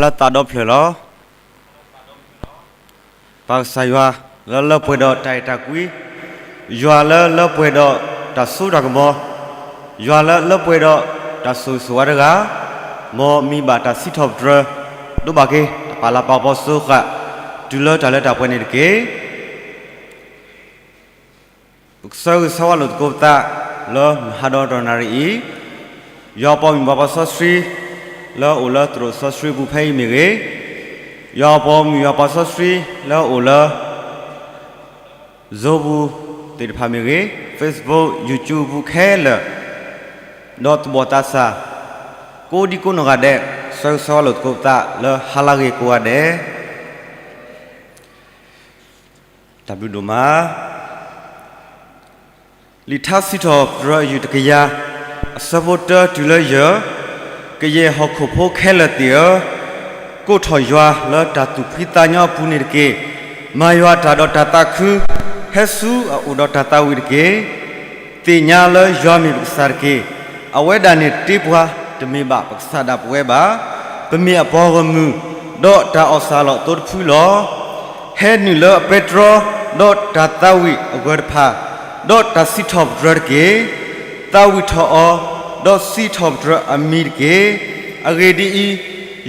လၢသးဒီဖျၢၣ်လီၤ. ပၢ်ကစၢ်ယွၤလၢလၢပှဲၤဒီးတၢ်အဲၣ်တၢ်ကွံ, ယွၤလၢလၢပှဲၤဒီးတၢ်စိတၢ်ကမီၤ, ယွၤလၢလၢပှဲၤဒီးတၢ်ဆိၣ်ဂ့ၤဆိၣ်ဝါတဂၤ, မ်မံၤဘၣ်တၢ်စံးထီၣ်ပတြၢၤ, ဒိးဘၣ်က့ၤတၢ်ပာ်လၤပာ်ကပီၤစိဃာ် တုၤလၢတၢ်လၢတၢ်ပှဲၤန့ၣ်တက့ၢ်. ပကဆၢဂ့ၤဆၢဝါလိာ်သကိးပသး လၢမုၢ်ဟါဒီးတနၣ်ရံၣ်အံၤ, ယွၤပှၤမုၣ်ဘၣ်ပှၤစီဆှံ လၢအအိၣ်လၢသရိာ်စီဆှံပူၤဖဲအံၤမ့ၢ်ဂ့ၤ, ယွၤပှၤမုၣ်ယွၤပှၤစီဆှံလၢအအိၣ်လၢ Zoom ပူၤသ့ၣ်တဖၣ်မ့ၢ်ဂ့ၤ, Facebook, YouTube ပူၤခဲလၢာ်, ဒီးသူၣ်ဘီၣ်သးစၢ် ကိးဒံကိးနီၢ်ဂၤဒဲး, ဆၢဂ့ၤဆၢဝါလိာ်သကိးပသးလၢဟါလၢအဂ့ၤကိးဂၤဒဲး. တၢ်ဘျုးဒိၣ်မး. လံာ်ထါစံးထီၣ်ပတြၢၤအယုၢ်တကယၤ, အဆၢဖိတၢတုၤလၢယဲၢ်, ကယဲၢ်ဟီၣ်ခိၣ်ဖိခဲလၢာ်သ့ၣ်ဧၢ, ကိးထီၣ်ယွၤလၢတၢ်သူၣ်ဖှံသးညီအပူၤန့ၣ်တက့ၢ်. မၤယွၤတၢ်ဒီးတၢ်သးခု, ဟဲဆူအအိၣ်ဒီးတၢ်သးဝံၣ်တက့ၢ်. သ့ၣ်ညါလၢယွၤမ့ၢ်ပကစၢ်တက့ၢ်. အဝဲဒၣ်န့ၣ်တ့ပှၤ, တမ့ၢ်ဘၣ်ပကစၢ်ဒၣ်ပဝဲဘၣ်. ပမ့ၢ်အပှၤဂီၢ်မုၢ်, ဒီးတၢ်အီၣ်စၢ်လီၤအသိတဖုလီၤ. ဟဲနုာ်လၢအပဲတြီ, ဒီးတၢ်သးဝံၣ်အဂၢၢ်တဖၣ်, ဒီးတၢ်စံးထီၣ်ပတြၢၤတက့ၢ်. သးဝံၣ်ထီၣ်အီၤ, ဒီးစံးထီၣ်ပတြၢၤအမံၤတက့ၢ်. အဂ့ၢ်ဒ်အံၤ,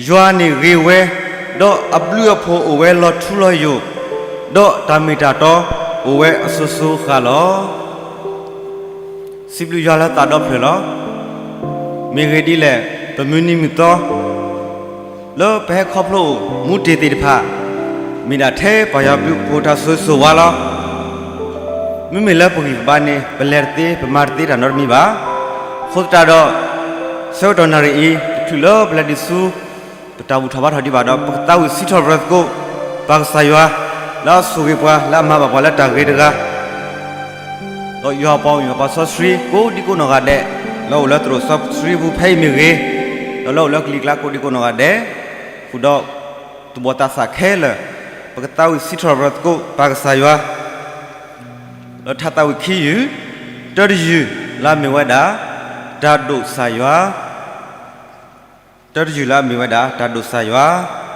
ယွၤန့ၣ်ဂ့ၤဝဲ, ဒီးအဘျုးအဖှိၣ်အိၣ်ဝဲလီၤထူလီၤယိာ်, ဒီးတၢ်မ့ၢ်တၢ်တီအိၣ်ဝဲအစိၤစိၤဃၣ်ဃၣ်လီၤ. စံးဘျုးယွၤလၢသးဒီဖျၢၣ်လီၤ. မ့ၢ်ဂ့ၢ်ဒ်လဲၣ်, ပမုၢ်နံၤမုၢ်သီ လၢပဟဲခီဖျိအိၣ်မူတ့ၢ်သ့ၣ်တဖၣ်, မ့ၢ်ဒၣ်ထဲပၢ်ယွၤဘျုးဖှိၣ်တၢ်ဆိၣ်ဂ့ၤဆိၣ်ဝါလီၤ. မ့မ့ၢ်လၢပဂံၢ်ပဘါန့ၣ် ပလဲၤတသ့ ပမၤတသ့တၢ်နီတမံၤဘၣ်. အဃိသတးဒီး ဆၢကတီၢ်နၣ်ရံၣ်အံၤ တချုးလၢပလဲၤဒံးဆူ ပတၢ်ဘူၣ်ထီၣ်ဘါထီၣ်ဒံးဘၣ်ဒီး ပကသးဝံၣ်စံးထီၣ်ပတြၢၤသကိး ပၢ်ကစၢ်ယွၤ လၢအဆိၣ်ဂ့ၤပှၤ လၢအမၤဘၣ်ပှၤလၢတၢ်ဂ့ၤတဂၤ ဒီးယွၤအပှၤမုၣ်ယွၤပှၤစီဆှံ ကိးဒံကိးနီၢ်ဂၤဒဲး, လၢအိၣ်လၢသရိာ်စီဆှံပူၤဖဲအံၤမ့ၢ်ဂ့ၤ, ဒီးလၢအိၣ်လၢကလံၤကျါကိးဒံကိးနီၢ်ဂၤဒဲး, ဃုာ်ဒီးသူၣ်ဘီၣ်သးစၢ်ခဲလၢာ်, ပကသးဝံၣ်စံးထီၣ်ပတြၢၤသကိး ပၢ်ကစၢ်ယွၤ, လၢထါသးဝံၣ်ခံယုၢ်, တၢတယုၢ်လၢအမ့ၢ်ဝဲဒၣ် တၢ်ဒိၣ်ကစၢ်ယွၤ, တၢတယုၢ်လၢအမ့ၢ်ဝဲဒၣ် တၢ်ဒိၣ်ကစၢ်ယွၤ.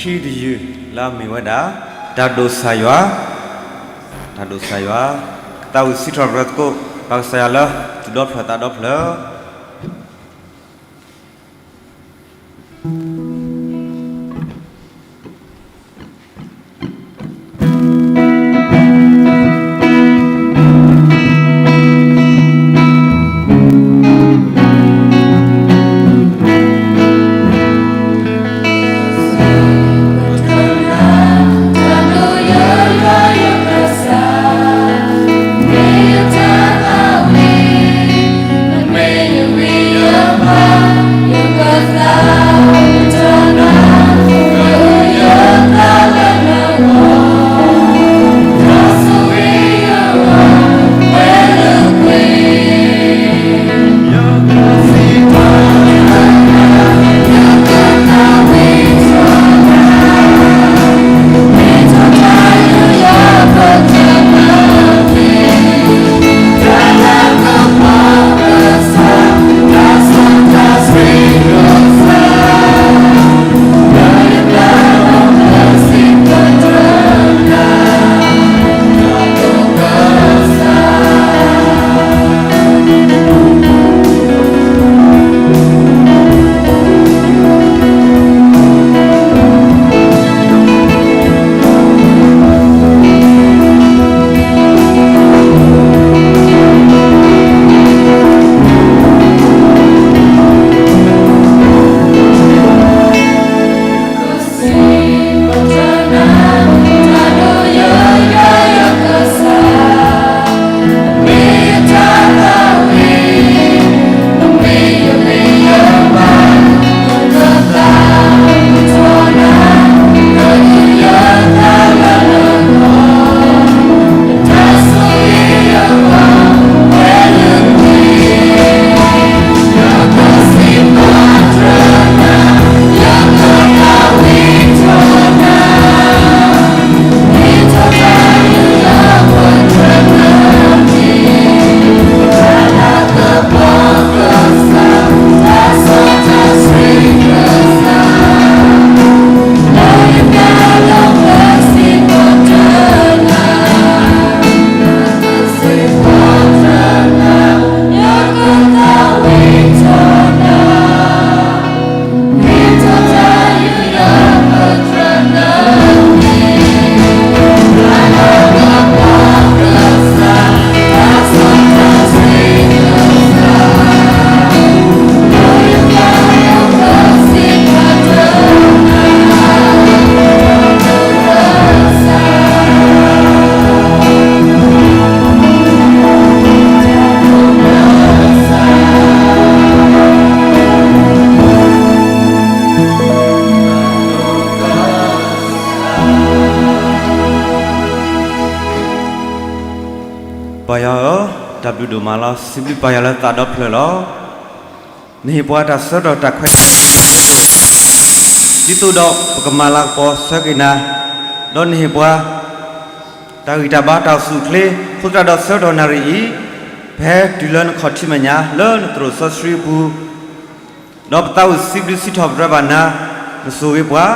ခံတယုၢ်လၢအမ့ၢ်ဝဲဒၣ် တၢ်ဒိၣ်စၢ်ယွၤ, တၢ်ဒိၣ်စၢ်ယွၤ, ကသးဝံၣ်စံးထီၣ်ပတြၢၤသကိး ပၢ်ကစၢ်ယွၤလၢသူၣ်ဒီဖျၢၣ်သးဒီဖျၢၣ်. ပၢ်ယွၤဧၢ, တၢ်ဘျုးဒိၣ်မးလီၤ. စံးဘျုးပၢ်ယွၤလၢသးဒီဖျၢၣ်လီၤ. နဟ့ၣ်ပှၤတၢ်ဆၢကတီၢ်တၢ်ခွဲးတၢ်ယာ် ဒ်သိးဒီးပကမၤလၤကပီၤဆၢက့ၤနၤ, ဒီးနဟ့ၣ်ပှၤ တၢ်ဂံၢ်တၢ်ဘါတၢ်အိၣ်ဆူၣ်အိၣ်ချ့, အဃိသတးဒီးဆၢကတီၢ်နၣ်ရံၣ်အံၤ ပဟဲတုၤလၢနခီၣ်ထံးမဲာ်ညါလၢနသရိာ်စီဆှံအပူၤ ဒီးပသးဝံၣ်စံးဘျုးစံးထီၣ်ပတြၢၤဘၣ်နၤ, နဆိၣ်ဂ့ၤပှၤ,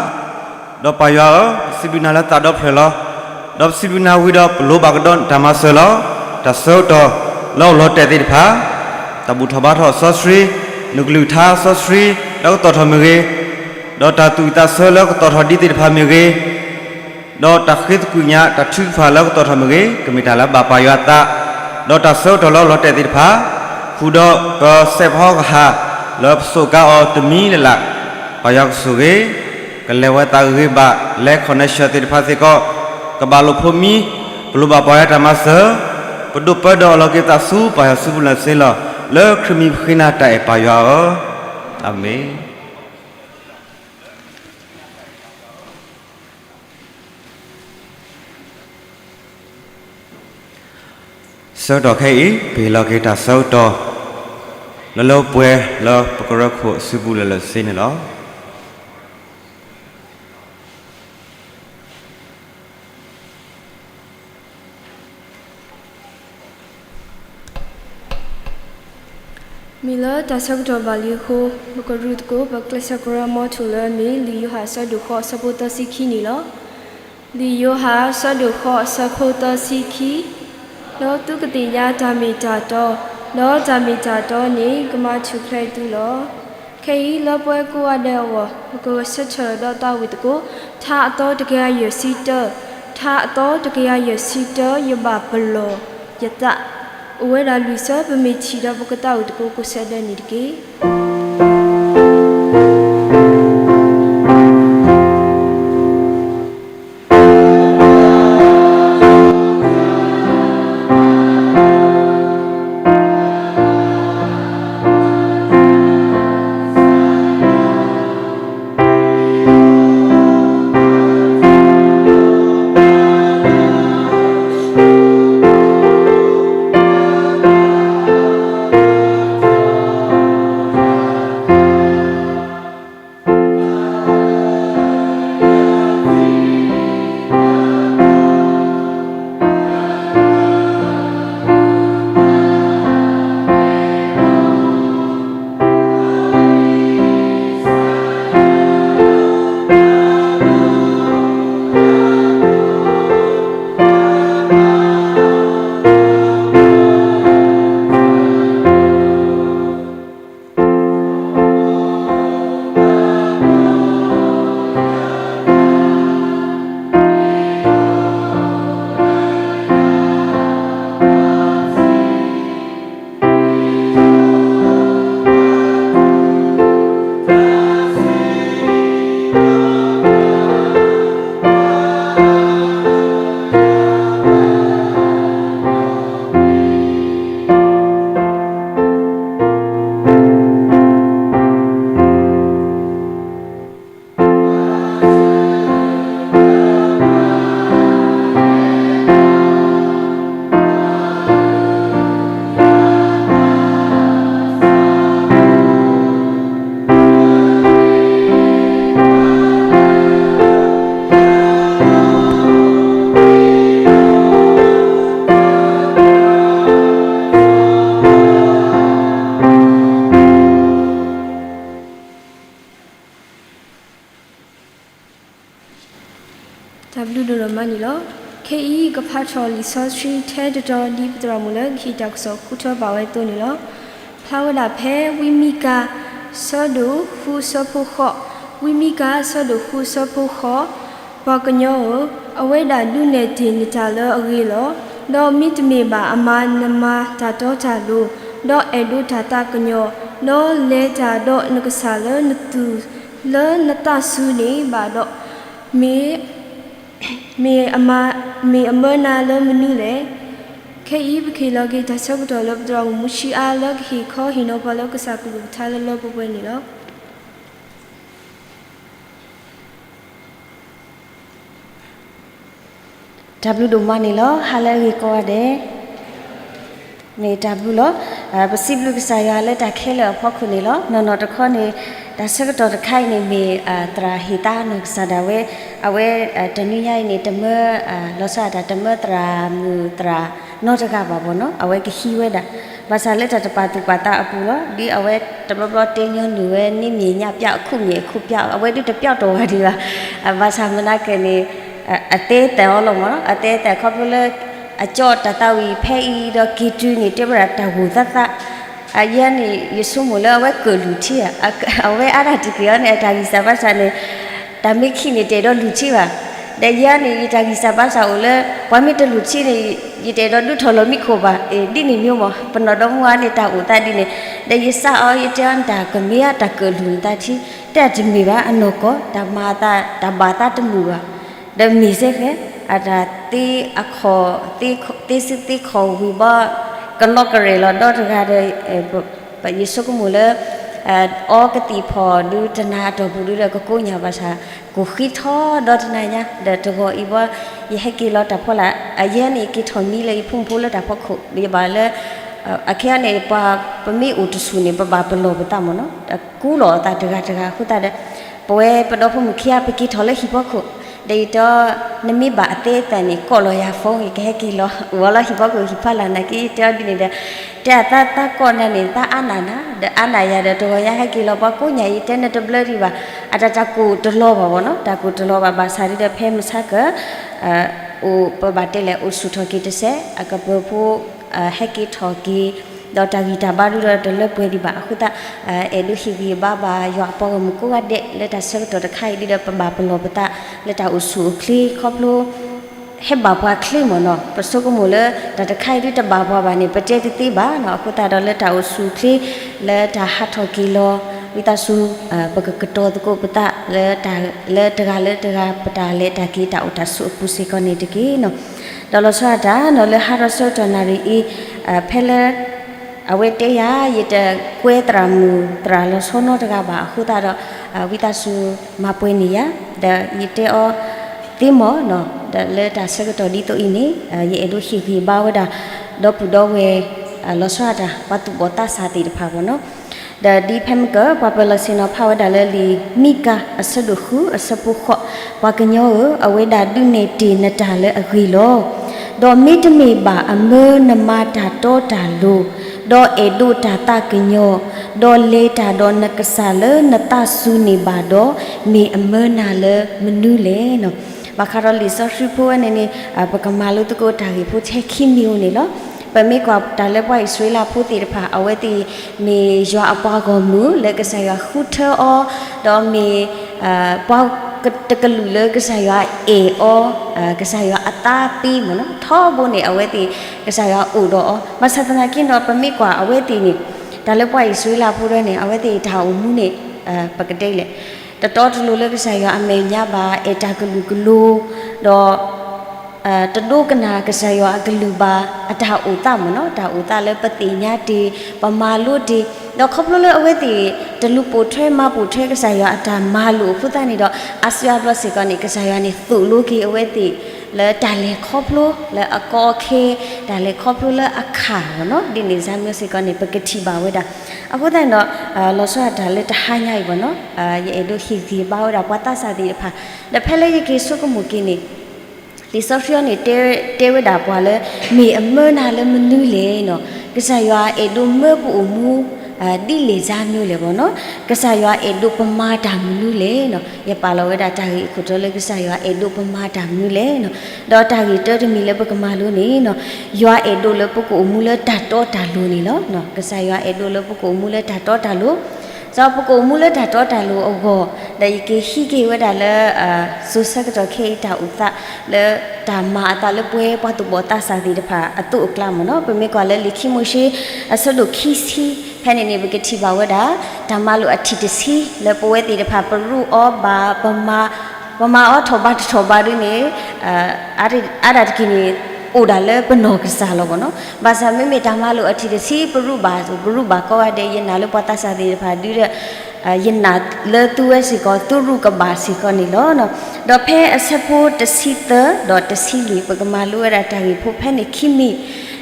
ဒီးပၢ်ယွၤဧၢ, ပစံးဘျုးနၤလၢသးဒီဖျၢၣ်လီၤ. ဒီးပစံးဘျုးနၤဝံၤဒီး ပလိၣ်ဘၣ်ကဒီးနတၢ်မၤစၢၤလီၤ. တၢ်ဆၢကတီၢ်လၢအိၣ်လီၤတဲာ်သ့ၣ်တဖၣ်, တၢ်ဘူၣ်ထီၣ်ဘါထီၣ်စီဆှံ, နကလုၢ်ကထါစီဆှံ လၢကတီၢ်ထီၣ်မ့ၢ်ဂ့ၤ, ဒီးတၢ်သူၣ်ဝံၣ်သးဆၢလၢကတီၢ်ထီၣ်ဒ်သ့ၣ်တဖၣ်မ့ၢ်ဂ့ၤ, ဒီးတၢ်ဃ့သကွံာ်ညါတၢ်ထုကဖၣ်လၢကတီၢ်ထီၣ်မ့ၢ်ဂ့ၤ, ကမ့ၢ်တၢ်လၢအဘၣ်ပၢ်ယွၤအသး, ဒီးတၢ်ဆၢကတီၢ်လၢအိၣ်လီၤတဲာ်သ့ၣ်တဖၣ်, ဃုာ်ဒီးပစဲးဖီကဟၣ် လၢပစူးကါအီၤတမံၤလၢ်လၢ်, ပၢ်ယွၤကဆိၣ်ဂ့ၤ, ကလဲၤဝဲသးဂ့ၤဂ့ၤဘၣ်, လဲၤ connection သ့ၣ်တဖၣ်စ့ၢ်ကီး, ကဘၣ်လိာ်ဖိးမံ, ပလိၣ်ဘၣ်ပၢ်ယွၤတၢ်မၤစၢၤ, ပဒိၣ်ပၢဒီးအလီၤက့ၤသးဆူပၢ်ယွၤစုပူၤလၢာ်စ့လီၤ. လၢခရံာ်မံၤပဃ့နၤတၢ်အဲၣ်ပၢ်ယွၤဧၢ, အၤမ့ၣ်. ဆၢကတီၢ်ခဲအံၤ ပဟ့ၣ်လီၤက့ၤတၢ်ဆၢကတီၢ် လၢလၢပှဲၤပှဲၤလၢပကရၢခိၣ်အစုပူၤလၢာ်လၢာ်စ့န့ၣ်လီၤ. ပ မ့ၢ်လၢတၢ်ဆၢကတီၢ်ဘၣ်လံအဃိ, ပကရူၢ်သကိးပကျဲးစၢးကရၢမိၢ်ထူၣ်လၢအမ့ၢ် လံာ်ယိၤဟၣ်အဆၢဒိၣ်ဃိးအဆၢဖိသၢဆံခံန့ၣ်လီၤ. လံာ်ယိၤဟၣ်အဆၢဒိၣ်ဃိးအဆၢဖိသၢဆံခံ, ဒီးသုကသ့ၣ်ညါတၢ်မ့ၢ်တၢ်တီ, ဒီးတၢ်မ့ၢ်တၢ်တီန့ၣ် ကမၤထူၣ်ဖျဲးသုလီၤ. ခဲအံၤလၢပဝဲကိးဂၤဒဲးအဂီၢ် ပကဂဲၤဆၢထၢၣ်ဒီးသးဝံၣ်သကိး ထါအသီတကယၤယဲၢ်ဆံတၢ, ထါအသီတကယၤယဲၢ်ဆံတၢ ယဘၣ်ပလီၢ်ယသး အိၣ်ဝဲဒၣ်လွံၢ်ဆၢ ပမ့ၢ်ထံၣ်ဒီးပကသးဝံၣ်သကိးကိးဆၢဒဲးန့ၣ်တက့ၢ်. တၢ်ဘျုးဒိၣ်မးန့ၣ်လီၤ. ခဲအံၤကဖးထီၣ်လံာ်စီဆှံထဲတတီၤ ဒ်ပသရၣ်မုၣ်လၢကဟ့ၣ်တၢ်ကစီၣ်ဃုထၢဘၣ်ဝဲအသိးန့ၣ်လီၤ. ဖျါဝဲဒၣ်ဖဲဝံမံကၤ ဆၢဒိၣ်ဃုအဆၢဖိဃိး, ဝံမံကၤ ဆၢဒိၣ်ဃုအဆၢဖိဃိး, ပှၤကညီဧၢ, အဝဲဒၣ်ဒုးနဲၣ်တ့ၢ်နတၢ်လၢအဂ့ၤလီၤ. ဒီးမ့တမ့ၢ်ဘၣ်အမၤနမၤတၢ်တီတၢ်လိၤ, ဒီးအဲၣ်ဒိးတၢ်သးကညီၤ, ဒီးလဲၤတၢ်ဒီးနကစၢ်လၢနသူၣ်လၢနသးစူၤန့ၣ်ဘၣ်ဒီး, မ့ၢ် မ့ၢ်အမၤ, မ့ၢ်အမၢနၤလၢမနုၤလဲၣ်. ခဲအံၤပကဟ့ၣ်လီၤက့ၤတၢ်ဆၢကတီၢ်လၢပသရၣ်မုၣ်မူဆံအါ လၢကဟ့ၣ်ခီဟ့ၣ်နီၤပှၤလၢကစၢ်ကလုၢ်ကထါလၢလၢပှဲၤပှဲၤန့ၣ်လီၤ. တၢ်ဘျုးဒိၣ်မးန့ၣ်လီၤ. ဟါလၢအဂ့ၤကိးဂၤဒဲး မ့ၢ်တၢ်ဘျုးလီၤ. ပစံးဘျုးကစၢ်ယွၤလၢတၢ်ခဲလၢာ်အဖီခိၣ်န့ၣ်လီၤ. နီၢ်နီၢ်တခီန့ၣ် တၢ်ဆၢကတီၢ်တခါအံၤန့ၣ်မ့ၢ် သရၣ်ဟ့ၣ်သါနီၢ်ကစၢ်ဒၣ်ဝဲ, အဝဲ တနွံညါအံၤန့ၣ် တမၢ လီၤဆီဒၣ်တၢ်တမၢသရၣ်မုၣ်သရၣ်နီတဂၤဘၣ်ဘီနီၤ, အဝဲကဟံးဝဲဒၣ်, ဘၣ်ဆၣ်လၢတၢ်တပာ်သူၣ်ပာ်သးအပူၤလီၤ. ဒ်အဝဲတဘျီဘျီတဲညီနုၢ်ဝဲ န့ၣ်မ့ၢ်ညၣ်ပျၢ်အခုၣ်မ့ၢ်အခုၣ်ပျၢ် အဝဲဒုးတပျၢ်တီၢ်ဝဲဒံးဘၣ်. ဘၣ်ဆၣ်မနုၤကဲန့ၣ် အသဲသၣ်အီၤလီၤမးနီၤ, အသဲသၣ်ခီဖျိလၢ အကၠီတၢ်သးဝံၣ်ဖဲအံၤဒီးက့ၤတုၤန့ၣ် တဲဝဲဒၣ်တၢ်ဂိၢ်သးသး အယဲန့ၣ် ယဆိကမိၣ်လၢအဝဲကၢၣ်လူၢ်ထံဧါ, အဝဲအါတၢ်တက့ၢ်အီၤန့ၣ် အတၢ်ဂံၢ်စၢ်ဘါစၢ်န့ၣ် တၢ်မ့ၢ်ခံးန့ၣ် တအဲၣ်ဒိးလူၢ်ထံဘၣ်. ဒီးယဲန့ၣ် ယတၢ်ဂံၢ်စၢ်ဘါစၢ်အိၣ်လၢ ပှၤမ့ၢ်တလူၢ်ထံန့ၣ် ယတအဲၣ်ဒိးဒုးထီၣ်လီၤမံခိၣ်ဘၣ်. ဒ်န့ၣ်မ့ၢ်မး ပနီၢ်ဒီမါဝၤန့ၣ် တၢ်အိၣ်သးဒ်န့ၣ်. ဒီးယစံးအီၤ ယတဲအီၤ တၢ်ကမ့ၢ်ဧါ တၢ်ကၢၣ်လူၢ်နသးထံ, တဲတမ့ၢ်ဘၣ် အနီၢ်ကီၢ် တၢ်မၤအသး တၢ်ဘၣ်သးတမုာ်ဘၣ်. ဒီးမ့ၢ်စ့ၢ်ကီး အတၢ်သ့အခီၣ် သ့စုသ့ခီၣ်ဝံၤဘီ ကလီကရဲၣ်လီၤဒီတဂၤဒီး ယဆိကမိၣ်လၢ အီကသံၣ်ဖီၣ်ဒုးတနၤအတီၢ်ပူၤဒုးဒီး ကကိးညၣ်ဘၣ်ဆၣ် ကိၢ်ဃံထီၣ်ဒီတနၤညါ ဒီးတဂီၤအံၤဘီ ယဟဲက့ၤလီၤတၢ်ဖီလာ် အယဲန့ၣ် ယက့ၤထီၣ်မံလၢယဖိမုၣ်ဖိလၢတၢ်ဖီခိၣ် ယဘၣ်လၢ အခဲအံၤန့ၣ် ပှၤပမ့ၢ်အိၣ်တဆူၣ်န့ၣ် ပဘၣ်ပလီၢ်ပသးမ့ၢ်နီၤ ကူလီၤအသးတဂၤတဂၤအဃိသတးဒီး ပဝဲပဒီဖိမုၣ်ခံဂၤ ပက့ၤထီၣ်လၢဟံၣ်ဖီခိၣ် ဒီးယတဲအီၤ နမ့ၢ်ဘၣ်အသဲအသၣ်န့ၣ် ကိးလီၤယၤ phone ယကဟဲက့ၤလီၤ အိၣ်လၢဟံၣ်ဖီခိၣ်ဟံၣ်ဖီလာ်နာ်က့ ယတဲအီၤဒ်န့ၣ်ဒီး တဲအသး သးကိးနၤန့ၣ် သးအါနၢ်နၤ အါနၢ်ယၤဒီး တဂီၤညါဟဲက့ၤလီၤ ပှၤကိးညါအံၤ တဲနတဘျၢဒံးဘၣ်, အတၢ်တၢ်ကူၣ်တလီၤဘၣ်ဘၣ်နီၤ, တၢ်ကူၣ်တလီၤဘၣ် ဘၣ်ဆၣ်ဒ်ဒီး ဖဲမုၢ်ဆါက အိၣ် ပဘၣ်တဲလဲၣ် အိၣ်ဆူၣ်ထီၣ်က့ၤတစဲး အကပၢၤဖိ ဟဲက့ၤထီၣ်က့ၤ ဒီးတၢ်ဂံၢ်တၢ်ဘါဒုဒီးတလၢပှဲၤဒံးဘၣ်အဃိသတး အဲၣ်ဒိးဟ့ၣ်ဂံၢ်ဘါဘၣ်ယွၤအပှၤဂီၢ်မုၢ်ကိးဂၤဒဲး လၢတၢ်ဆၢကတီၢ်တခါအံၤဒ်ဒီး ပဘၣ်ပလီၢ်ပသး လၢတၢ်အိၣ်ဆူၣ်အိၣ်ချ့ခီဖျိ ဟဲဘၣ်ပှၤချ့မ့ၢ်နီၤ, ပဆိကမိၣ်လၢတၢ်တခါအံၤဒ်တဘၣ်ပှၤဘၣ်န့ၣ် ပတဲတသ့ဘၣ်နီၤ, အဃိသတးဒီးလၢတၢ်အိၣ်ဆူၣ်အိၣ်ချ့ လၢတၢ်ဟးထီၣ်က့ၤလီၤ ဝံသးစူၤ ပကကတီၤသကိးပသး လၢတဂၤလၢတဂၤ ပတၢ်လဲၤတၢ်က့ၤတၢ်အိၣ်တၢ်ဆိးအပူၤစ့ၢ်ကီးန့ၣ်တက့ၢ်နီၤ, ဒီးလီၤဆီဒၣ်တၢ်နီၤ လၢဟးထီၣ်ဆၢကတီၢ်နၣ်ရံၣ်အံၤ ဖဲလၢ အဝဲတဲယၤ ယတကွဲသရၣ်မုၣ်သရၣ်လီၤဆီနီတဂၤဘၣ်အဃိသတးဒီး ဝံသးစူၤမၤပှဲၤန့ၢ်ယၤ, ဒီးယတဲအီၤသ့မ့ၢ်နီၤ, ဒီးလၢတၢ်ဆၢကတီၢ်ဒ်သိးအံၤန့ၣ် ယအဲၣ်ဒိးဟ့ၣ်ဂံၢ်ဘါဝဲဒၣ် ဒီပုၢ်ဒီဝဲၢ် လီၤဆီဒၣ်တၢ် ပှၤသူၣ်ဘီၣ်သးစၢ်သ့ၣ်တဖၣ်မ့ၢ်နီၤ, ဒီးဒ်ဖဲမုၢ်ကၢ ပှၤပၢၤလီၢ်ဆ့ၣ်နီၤဖးဝဲဒၣ်လၢလံာ်မံကၤ အဆၢဒိၣ်ဃု အဆၢဖိဃိး, ပှၤကညီဧၢ, အဝဲဒၣ်ဒုးနဲၣ်တ့ၢ်နတၢ်လၢအဂ့ၤလီၤ. ဒီးမ့တမ့ၢ်ဘၣ်အမၢနမၤတၢ်တီတၢ်လိၤ, ဒီးအဲၣ်ဒိးတၢ်သးကညီၤ, ဒီးလဲၤတၢ်ဒီးနကစၢ်လၢနသးစူၤန့ၣ်ဘၣ်ဒီး, မ့ၢ်အမၢနၤလၢမနုၤလဲၣ်နီၤ. ဘၣ်ဃးဒီးလံာ်စီဆှံဖိဝဲန့ၣ်န့ၣ် ပကမၤလိသကိးတၢ်ဂ့ၢ်ဖိထဲခံမံၤဧိၤန့ၣ်လီၤ. ပမ့ၢ်ကွၢ်တၢ်လၢပှၤအံၣ်စရ့လးဖိသ့ၣ်တဖၣ် အဝဲသ့ၣ်မ့ၢ်ယွၤအပှၤဂီၢ်မုၢ်လၢကစၢ်ယွၤဃုထၢအီၤ, ဒီးမ့ၢ် ပှၤတကလုာ်လၢကစၢ်ယွၤအဲၣ်အီၤ, ကစၢ်ယွၤအသးပ့ၤမ့ၢ်နီၤ, ထီဘိန့ၣ် အဝဲသ့ၣ် ကစၢ်ယွၤအိၣ်ဒီးအီၤ, ဘၣ်ဆၣ်သနာ်က့ဒီး ပမ့ၢ်ကွၢ်အဝဲသ့ၣ်န့ၣ် တၢ်လၢပှၤအံၣ်စရ့လးဖိဒၣ်န့ၣ် အဝဲသ့ၣ်တၢ်အိၣ်မူန့ၣ် ပကတဲလဲၣ် တတီတလိၤလၢကစၢ်ယွၤအမဲာ်ညါဘၣ်, အဲၣ်တၢ်ကလုာ်ကလိၤ, ဒီး တဒိကနၣ်ကစၢ်ယွၤအကလုၢ်ဘၣ်, အတၢ်အိၣ်သးမ့ၢ်နီၤ, တၢ်အိၣ်သးလၢပသ့ၣ်ညါတ့ၢ်, ပမၤလိတ့ၢ်, ဒီးခီဖျိလၢအဝဲသ့ၣ် တလူၤပိာ်ထွဲမၤပိာ်ထွဲကစၢ်ယွၤအတၢ်မၤလိာ်အဃိသတးန့ၣ်ဒီး အါစုအါဘျီစ့ၢ်ကီးန့ၣ် ကစၢ်ယွၤန့ၣ်သိၣ်လိက့ၤအဝဲသ့ၣ် လၢတၢ်လဲၤခီဖျိ လၢအကီအခဲ, တၢ်လဲၤခီဖျိလၢအခၣ်မ့ၢ်နီၤ, ဒ်န့ၣ်စၢ်မ့ၢ်စ့ၢ်ကီးန့ၣ် ပကထံၣ်ဘၣ်ဝဲဒၣ်. အဃိသတးန့ၣ်ဒီး လီၤဆီဒၣ်တၢ်လၢတဟါညါအံၤမ့ၢ်နီၤ, ယအဲၣ်ဒိးဟ့ၣ်ဂံၢ်ဘါဝဲဒၣ်ပှၤသးစၢ်သ့ၣ်တဖၣ်, ဒီးဖဲလၢယက့ၤဆိကမိၣ်က့ၤန့ၣ် လံာ်စီဆှံအံၤန့ၣ် တဲဝဲဒၣ်ပှၤလၢ မ့ၢ်အမၢနၤလၢမနုၤလဲၣ်နီၤ, ကစၢ်ယွၤအဲၣ်ဒိးမၢပအိၣ်မူ ဒ်လဲၣ်စၢ်မ့ၢ်လဲၣ်မ့ၢ်နီၤ, ကစၢ်ယွၤအဲၣ်ဒိးပမၤတၢ်မနုၤလဲၣ်နီၤ, ယပာ်လီၤဝဲဒၣ်တၢ်ဂ့ၢ်အခိၣ်တီလၢကစၢ်ယွၤအဲၣ်ဒိးပမၤတၢ်မနုၤလဲၣ်နီၤ, ဒီးတၢ်ဂ့ၢ်တၢတမံၤလၢပကမၤလိန့ၣ်နီၤ, ယွၤအဲၣ်ဒိးလၢပကအိၣ်မူလၢတၢ်တီတၢ်လိၤန့ၣ်လီၤ. ကစၢ်ယွၤအဲၣ်ဒိးလၢပကအိၣ်မူလၢတၢ်တီတၢ်လိၤ ဒီးပကအိၣ်မူလၢတၢ်တီတၢ်လိၤအဂီၢ်, ဒီးယက့ၤဟံးက့ၤဝဲဒၣ်လၢ စိၤဆၢကတီၢ်ခဲအံၤတၢ်အိၣ်သး လၢတၢ်မၤအသးလၢပဝဲပှၤသူၣ်ဘီၣ်သးစၢ်သ့ၣ်တဖၣ်အသိးအကျါမ့ၢ်နီၤ, ပမ့ၢ်ကွၢ်လၢလံာ်ခံမိၤၡ့ အဆၢဒိၣ်ခံဆံ ဖဲန့ၣ်န့ၣ် ပကထံၣ်ဘၣ်ဝဲဒၣ် တၢ်မၤလိာ်အထံၣ်တဆံ လၢပဝဲသ့ၣ်တဖၣ် ပရူးအီၤဘၣ် ပမၤအီၤထီၣ်ဘးတထီၣ်ဘးဒ်န့ၣ် အါဒၣ်တက့ၢ်န့ၣ် အိၣ်ဒၣ်လၢပနီၢ်ကစၢ်လီၤမ့ၢ်နီၤ, ဘၣ်ဆၣ်မ့မ့ၢ်တၢ်မၤလိာ်အထံၣ်တဆံ ပရူးဘၣ် ပရူးဘၣ်ကိးဂၤဒဲး ယနာ်လၢပှၤသးစၢ်သ့ၣ်တဖၣ်ဒုဒီး ယနာ်လၢသုဝဲစ့ၢ်ကီး သုရူးကဘၣ်စ့ၢ်ကီးန့ၣ်လီၤ. ဒီးဖဲအဆၢဖိတဆံသၢ ဒီးတဆံလွံၢ် ပကမၤလိဝဲဒၣ်တၢ်ဂ့ၢ်ဖိဖဲန့ၣ်ခံမံၤ,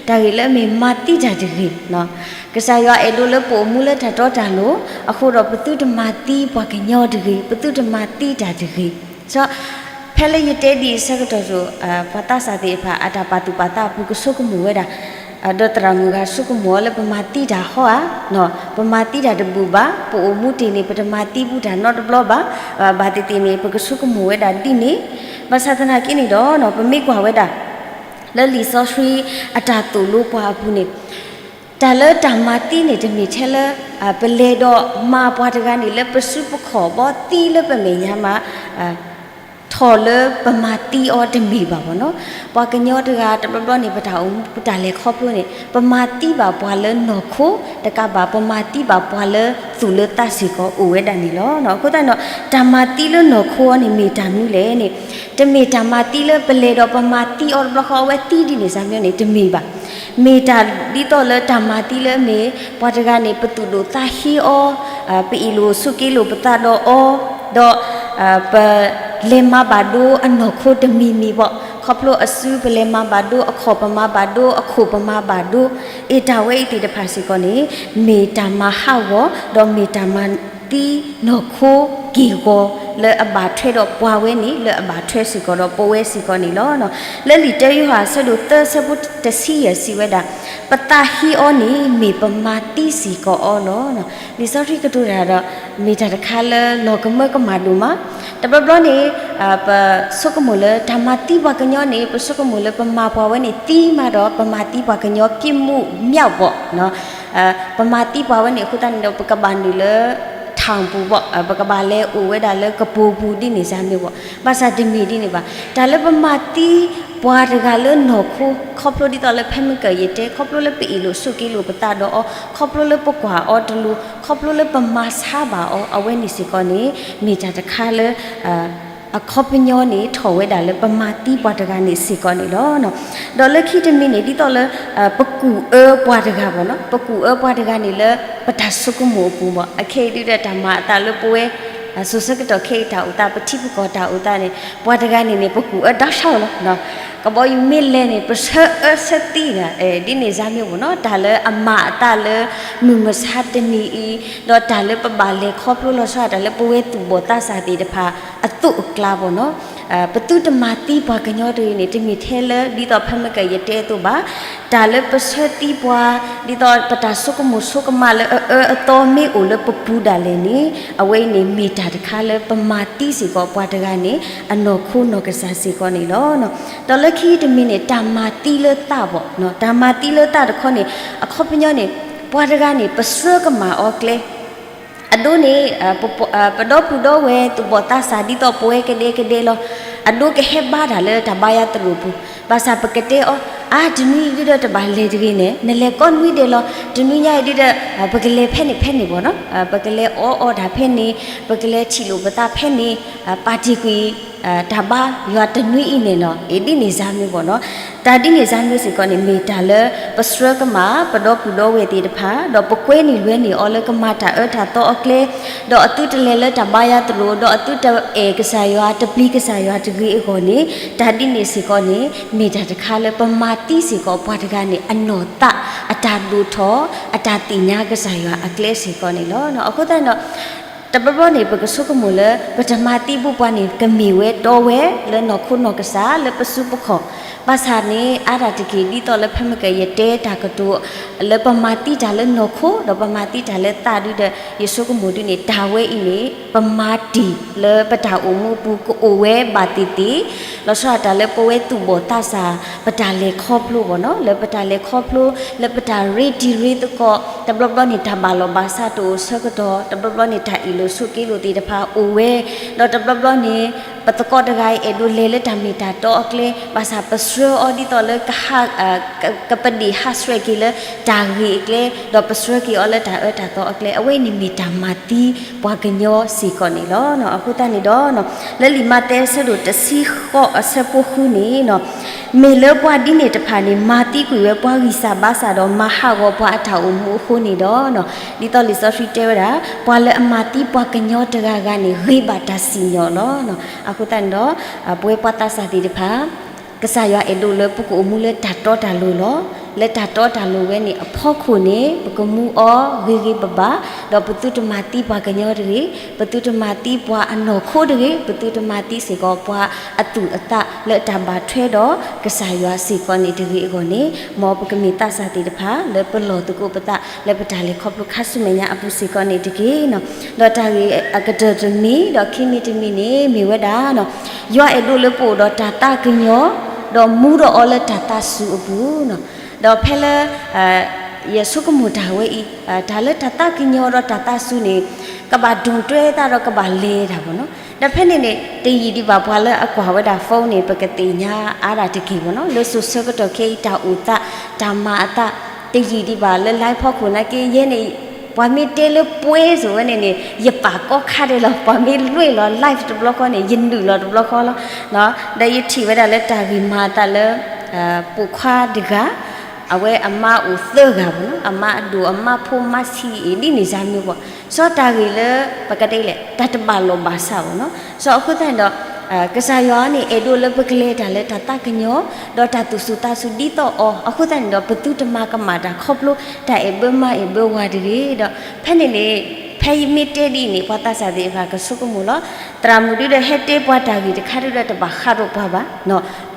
တၢ်ဂ့ၢ်လၢအမ့ၢ်မၤသံတၢ်တဂ့ၤ, ကစၢ်ယွၤအဲၣ်ဒိးလၢပအိၣ်မူလၢတၢ်တီတၢ်လိၤ, အဃိဒီးပသုတမၤသံပှၤကညီတဂ့ၤ, ပသုတမၤသံတၢ်တဂ့ၤ. ဖဲလၢယတဲဒ်အံၤဆၢကတီၢ်စိၤ ပှၤသးစၢ်သ့ၣ်တဖၣ်အတၢ်ပာ်သူၣ်ပာ်သးအပူၤကဆိကမိၣ်ဝဲဒၣ် ဒီးသရၣ်မုၣ်ဂၤဆိကမိၣ်အီၤလၢပမၤသံတၢ်ဟီဧါ, ပမၤသံတၢ်တဘူၣ်ဘၣ်, ပအိၣ်မူတ့ၢ်န့ၣ် ပတမၤသံဘူးတၢ်နီတဘျီဘၣ်, ဘၣ်သ့ၣ်သ့ၣ်န့ၣ် ပကဆိကမိၣ်ဝဲဒၣ်ဒ်န့ၣ်, ဘၣ်ဆၣ်သနာ်က့န့ၣ်ဒီး ပမ့ၢ်ကွၢ်ဝဲဒၣ် လၢလံာ်စီဆှံအတၢ်သိၣ်လိပှၤအပူၤန့ၣ် တၢ်လၢတၢ်မၤသံန့ၣ် တမ့ၢ်ထဲလၢ ပလဲၤဒီးမၤပှၤတဂၤန့ၣ် လၢပစုပခီၣ်ဘီသံလၢပမဲာ်ညါမး ထီၣ်လၢပမၤသံအီၤတမ့ၢ်ဘၣ်မ့ၢ်နီၤ, ပှၤကညီတဂၤတဘျီဘျီန့ၣ် ပတၢ်အိၣ်မူပတၢ်လဲၤခီဖျိန့ၣ် ပမၤသံဘၣ်ပှၤလၢနီၢ်ခိ တကးဘၣ် ပမၤသံဘၣ်ပှၤလၢသူၣ်လၢသးစ့ၢ်ကီးအိၣ်ဝဲဒၣ်န့ၣ်လီၤ. အဃိသတးန့ၣ် တၢ်မၤသံလၢနီၢ်ခိအီၤန့ၣ်မ့ၢ်တၢ်မနုၤလဲၣ်န့ၣ်, တမ့ၢ်တၢ်မၤသံလၢပလဲၤဒီးပမၤသံအီၤတဘျီဃီ အဝဲသံဒ်န့ၣ်စ့ၢ်မ့ၢ်န့ၣ် တမ့ၢ်ဘၣ်. မ့ၢ်တၢ်ဒ်သိးလၢတၢ်မၤသံလၢအမ့ၢ် ပှၤတဂၤန့ၣ် ပသူၣ်ဒိၣ်သးဟ့အီၤ, ပအ့ၣ်လိာ်ဆိးက့လိာ်ပသးဒီးအီၤ, ဒီး ပလဲၤမၤဘၣ်ဒိအနီၢ်ခိတမံၤမံၤဘၣ်, ခီဖျိအစုပလဲၤမၤဘၣ်ဒိ အခီၣ်ပမၤဘၣ်ဒိ အခိၣ်ပမၤဘၣ်ဒိ, အ့ၣ် တၢ်ဝဲအံၤသ့ၣ်တဖၣ်စ့ၢ်ကီးန့ၣ် မ့ၢ်တၢ်မၤဟးဂီၤ ဒီးမ့ၢ်တၢ်မၤသံနီၢ်ခိက့ၢ်ဂီၤ လၢအဘၣ်ထွဲဒီးပှၤဝဲန့ၣ် လၢအဘၣ်ထွဲစ့ၢ်ကီးဒီးပဝဲစ့ၢ်ကီးန့ၣ်လီၤ. လၢလံာ်တၢယိၤဟၣ်အဆၢဒိၣ်သၢအဆၢဖိတဆံယဲၢ်စံးဝဲဒၣ်, ပသးဟ့အီၤန့ၣ် မ့ၢ်ပမၤသံစ့ၢ်ကီးအီၤလီၤ. လံာ်စီဆှံကတိၤတၢ်ဒီး မ့ၢ်တၢ်တခါလၢလီၤကမၢကမၣ်ဒိၣ်မး, တဘျီဘျီန့ၣ် ပဆိကမိၣ်လၢတၢ်မၤသံပှၤကညီန့ၣ် ပဆိကမိၣ်လၢပမၤပှၤဝဲန့ၣ်သံမးဒီး ပမၤသံပှၤကညီပြစ်မှုမြောက်ပေါ့နော်, ပမၤသံပှၤဝဲန့ၣ် အဃိသတးန့ၣ်ဒီး ပကဘၣ်နုာ်လၢ ထောင်ပူၤပေါ့, ပကဘၣ်လဲၤအိၣ်ဝဲဒၣ်လၢကပိာ်ပူၤဒ်န့ၣ်စ့ၢ်မ့ၢ်ပေါ့, ဘၣ်ဆၣ်တမ့ၢ်ဒ်န့ၣ်ဘၣ်. တၢ်လၢပမၤသံပှၤတဂၤလၢနီၢ်ခိ ခီဖျိဒ်သိးလၢဖဲမုၢ်ကၢၢ်ယတဲ ခီဖျိလၢပအ့ၣ်လိာ်ဆိးက့လိာ်ပသးဒီးအီၤ, ခီဖျိလၢပကွၢ်အီၤတလိၤ, ခီဖျိလၢပမၤဆါဘၣ်အီၤ အဝဲန့ၣ်စ့ၢ်ကီးန့ၣ် မ့ၢ်တၢ်တခါလၢ အခီပညီန့ၣ် ထီၣ်ဝဲဒၣ်လၢပမၤသံပှၤတဂၤန့ၣ်စ့ၢ်ကီးန့ၣ်လီၤ. ဒီးလၢခံတမံၤန့ၣ် ဒ်သိးလၢ ပကူၣ်အၢပှၤတဂၤပေါ့နော်, ပကူၣ်အၢပှၤတဂၤန့ၣ်လၢ ပတၢ်ဆိကမိၣ်အပူၤပေါ့, အခဲအံၤဒုဒီးတၢ်မၤအသးလၢပဝဲ စိၤဆၢကတီၢ်ခဲအံၤတၢ်အိၣ်သး ပထံပကီၢ်တၢ်အိၣ်သးန့ၣ် ပှၤတဂၤန့ၣ်န့ၣ် ပကူၣ်အၢဒီးဆၢလီၤ. ကဘီယူၤမ့ၢ်လဲၤန့ၣ် ပဆၢအၢဆၢသံန့ၣ် ဒ်န့ၣ်စ့ၢ်မ့ၢ်ပေါ့နော်, တၢ်လၢအမၤအသးလၢ မုၢ်မဆါတနံၤအံၤ, ဒီးတၢ်လၢပဘၣ်လဲၤခီဖျိလီၤဆီ တၢ်လၢပဝဲသူၣ်ဘီၣ်သးစၢ်သ့ၣ်တဖၣ်အသိးအကျါပေါ့နော်. ပသုတမၤသံပှၤကညီတဂ့ၤန့ၣ် တမ့ၢ်ထဲလၢ ဒ်သိးဖဲမုၢ်ကၢၢ်ယတဲအသိးဘၣ်. တၢ်လၢပဆၢသံပှၤ ဒ်သိးပတၢ်ဆိကမိၣ်ဆိကမးလၢအအၢအသီမ့ၢ်အိၣ်လၢပပူၤဒၣ်လဲာ်န့ၣ် အဝဲအံၤန့ၣ်မ့ၢ်တၢ်တခါလၢပမၤသံစ့ၢ်ကီးပှၤတဂၤန့ၣ် အနီၢ်ခိနီၢ်ကစၢ်စ့ၢ်ကီးန့ၣ်လီၤ. ဒီးလၢခံတမံၤန့ၣ် တၢ်မၤသံလၢသးပေါ့, တၢ်မၤသံလၢသးတခီန့ၣ် အခီပညီန့ၣ် ပှၤတဂၤန့ၣ် ပဆှၢကမၣ်အီၤကျဲ အဒိန့ၣ် ပဒီပုၢ်ဒီဝဲၢ်သူၣ်ဘီၣ်သးစၢ် ဒ်သိးပဝဲကဒဲကဒဲလီၤ. အဒိကဟဲဘါတၢ်လၢတၢ်ဘါယွၤသရိာ်ပူၤ, ဘၣ်ဆၣ်ပကတဲအီၤ အါ တနွံအံၤဒုဒီးတဘၣ်လဲၤတဂ့ၤန့ၣ်, နလဲၤကိးနွံဒဲးလီၤ. တနွံညါအံၤဒုဒီး ပကလဲၤဖဲန့ၣ်ဖဲန့ၣ်ပေါ့နော်, ပကလဲၤအီအီၣ်တၢ်ဖဲန့ၣ်, ပကလဲၤထံၣ်လိာ်ပသးဖဲန့ၣ်, ပာ်တ့ၢ်ကွံာ် တၢ်ဘါယွၤတနွံအံၤန့ၣ်နီၤ, ဒ်န့ၣ်စ့ၢ်မ့ၢ်ပေါ့နော်. တၢ်ဒ်န့ၣ်စ့ၢ်မ့ၢ်စ့ၢ်ကီးန့ၣ် မ့ၢ်တၢ်လၢပဆှၢကမၣ် ပဒီပုၢ်ဒီဝဲၢ်သ့ၣ်တဖၣ် ဒီးပကွဲနုာ်လွဲနုာ်အီၤလၢကမၤတၢ်အၢတၢ်သီအကျဲ, ဒီးအသုတလဲၤလၢတၢ်ဘါယွၤသရိာ် ဒီးအသုတအဲၣ်ကစၢ်ယွၤ တပျံၤကစၢ်ယွၤတဂ့ၤအဂီၢ်န့ၣ်, တၢ်ဒ်န့ၣ်စ့ၢ်ကီးန့ၣ် မ့ၢ်တၢ်တခါလၢပမၤသံစ့ၢ်ကီးပှၤတဂၤန့ၣ် အနီၢ်သး အတၢ်ဒိၣ်ထီၣ် အတၢ်သ့ၣ်ညါကစၢ်ယွၤအကျဲစ့ၢ်ကီးန့ၣ်လီၤ. အဃိသတးဒီး တဘျီဘျီန့ၣ် ပကဆိကမိၣ်လၢ ပတမၤသံဘူးပှၤန့ၣ် ကမ့ၢ်ဝဲတီဝဲလၢနီၢ်ခိနီၢ်ကစၢ် လၢပစုပခီၣ်, ဘၣ်ဆၣ်န့ၣ် အါတၢ်တက့ၢ် ဒ်သိးလၢဖဲမုၢ်ကၢၢ်ယတဲတၢ်ကတိၤ လၢပမၤသံတၢ်လၢနီၢ်ခိ ဒီးပမၤသံတၢ်လၢသးဒုဒီး ယဆိကမိၣ်ဒုန့ၣ် တၢ်ဝဲအံၤန့ၣ် ပမၤတ့ၢ်လၢပတၢ်အိၣ်မူအပူၤ ကအိၣ်ဝဲဘၣ်သ့ၣ်သ့ၣ်, လီၤဆီဒၣ်တၢ်လၢပဝဲသူၣ်ဘီၣ်သးစၢ် ပတၢ်လဲၤခီဖျိဘၣ်နီၤ, လၢပတၢ်လဲၤခီဖျိ လၢပတၢ်ရ့တံၤရ့သကိး, တဘျီဘျီန့ၣ် တၢ်ဘၣ်လီၤဘၣ်စးတအိၣ်ဆၢကတီၢ်, တဘျီဘျီန့ၣ် တၢ်အ့ၣ်လိာ်ဆိးက့လိာ်သ့ၣ်တဖၣ်အိၣ်ဝဲ, ဒီးတဘျီဘျီန့ၣ် ပသကိးတဂၤအံၤ အဲၣ်ဒိးလဲၤလၢတၢ်မ့ၢ်တၢ်တီအကျဲ, ဘၣ်ဆၣ်ပဆှၢအီၤဒ်သိးလၢ ကပဒ့ၣ်ဟးဆှဲးက့ၤလၢတၢ်ဂ့ၢ်အကျဲ, ဒီးပဆှၢက့ၤအီၤလၢတၢ်အၢတၢ်သီအကျဲ, အဝဲအံၤန့ၣ်မ့ၢ်တၢ်မၤသံပှၤကညီစ့ၢ်ကီးန့ၣ်လီၤ. အဃိသတးန့ၣ်ဒီး လၢလံာ်မးသဲအဆၢဒိၣ်တဆံဃိးအဆၢဖိဃုန့ၣ် မ့ၢ်လၢပှၤဒ်န့ၣ်တဖၣ်န့ၣ် မၤသံကွံာ်ဝဲပှၤဂံၢ်စၢ်ဘါစၢ်ဒီး မၤဟးဂီၤပှၤအတၢ်အိၣ်မူအဃိန့ၣ်ဒီး, ဒ်သိးလံာ်စီဆှံတဲဝဲဒၣ်, ပှၤလၢအမၤသံပှၤကညီတဂၤဂၤန့ၣ် ဂ့ၤဘၣ်တၢ်စံၣ်ညီၣ်လီၤ. အဃိသတးန့ၣ်ဒီး ပဝဲပှၤသးစၢ်သ့ၣ်တဖၣ် ကစၢ်ယွၤအဲၣ်ဒိးလၢပကအိၣ်မူလၢတၢ်တီတၢ်လိၤလီၤ. လၢတၢ်တီတၢ်လိၤဝဲန့ၣ်အဖီခိၣ်န့ၣ် ပကမူအီၤဂ့ၤဂ့ၤဘၣ်ဘၣ်, ဒီးပသုတမၤသံပှၤကညီတဂ့ၤ, ပသုတမၤသံပှၤအနီၢ်ခိတဂ့ၤ, ပသုတမၤသံစ့ၢ်ကီးပှၤအသူၣ်အသးလၢအတၢ်ဘၣ်ထွဲဒီး ကစၢ်ယွၤစ့ၢ်ကီးန့ၣ်တဂ့ၤအဂီၢ်န့ၣ်, မ်ပကမ့ၢ်သးစၢ်သ့ၣ်တဖၣ်လၢပလီၢ်သကိးပသးလၢပတၢ်လဲၤခီဖျိခါဆူမဲာ်ညါအပူၤစ့ၢ်ကီးန့ၣ်တက့ၢ်. ဒီးတၢ်ဂ့ၢ်အကတၢၢ်တမံၤ ဒီးခံမံၤတမံၤန့ၣ် မ့ၢ်ဝဲဒၣ် ယွၤအဲၣ်ဒိးလၢပအိၣ်ဒီးတၢ်သးကညီၤ, ဒီးမူဒီးအီၤလၢတၢ်သးစူၤအပူၤ. ဒီးဖဲလၢ ယဆိကမိၣ်တၢ်ဝဲအံၤ, တၢ်လၢတၢ်သးကညီၤဒီးတၢ်သးစူၤန့ၣ် ကဘၣ်ဒိၣ်တွဲသးဒီးကဘၣ်လဲၤတၢ်ဘၣ်နီၤ. ဒီးဖဲန့ၣ်န့ၣ် တယံာ်ဒံးဘၣ်ပှၤလၢအကွၢ်ဝဲဒၣ် phone န့ၣ် ပကသ့ၣ်ညါအါဒၣ်တက့ၢ်ဘၣ်နီၤ. လၢစိၤဆၢကတီၢ်ခဲအံၤတၢ်အိၣ်သး တၢ်မၤအသး တယံာ်ဒံးဘၣ်လၢ live ဖီခိၣ်နာ်က့ ယဲန့ၣ် ပှၤမ့ၢ်တဲလၢပှဲၤစိၤဝဲန့ၣ်န့ၣ် ယပာ်ကီခါဒဲးလီၤ. ပှၤမ့ၢ်လွဲၢ်လီၤ live တဘျီဃီန့ၣ် ယနုာ်လီၤတဘျီဃီလီၤ. ဒီးယထံၣ်ဝဲဒၣ်လၢတၢ်ဂ့ၢ်မၤအသးလၢ ပိာ်ခွါတဂၤ အဝဲအမါအိၣ်သၢဂၤဘၣ်နီၤ, အမါအဒိၣ် အမါဖိ မါဆံးအံၤ ဒ်န့ၣ်စ့ၢ်မ့ၢ်ဘၣ်. စီၤတၢ်ဂ့ၢ်လၢ ပကတဲလဲၣ် တၢ်တဘၣ်လီၢ်ဘၣ်စးဘၣ်နီၤ. စီၤအဃိသတးန့ၣ်ဒီး ကစၢ်ယွၤန့ၣ် အဲၣ်ဒိးလၢပကလဲၤတၢ်လၢတၢ်သးကညီၤ ဒီးတၢ်သူၣ်စူၤသးစူၤဒ်သိးအီၤ. အဃိသတးန့ၣ်ဒီး ပသုတမၤကမၣ်တၢ်ခီဖျိ တၢ်အဲၣ်ဘၢမါအဲၣ်ဘၢဝၤတဂ့ၤဒီး ဖဲန့ၣ်န့ၣ် ဖဲယမ့ၢ်တဲဒ်အံၤန့ၣ် ပှၤသးစၢ်သ့ၣ်တဖၣ်ကဆိကမိၣ်လီၤ. သရၣ်မုၣ်ဒုဒီးဟဲတဲပှၤတၢ်ဂ့ၢ်တခါဒုဒီးတဘၣ်ဃးဒီးပှၤဘၣ်.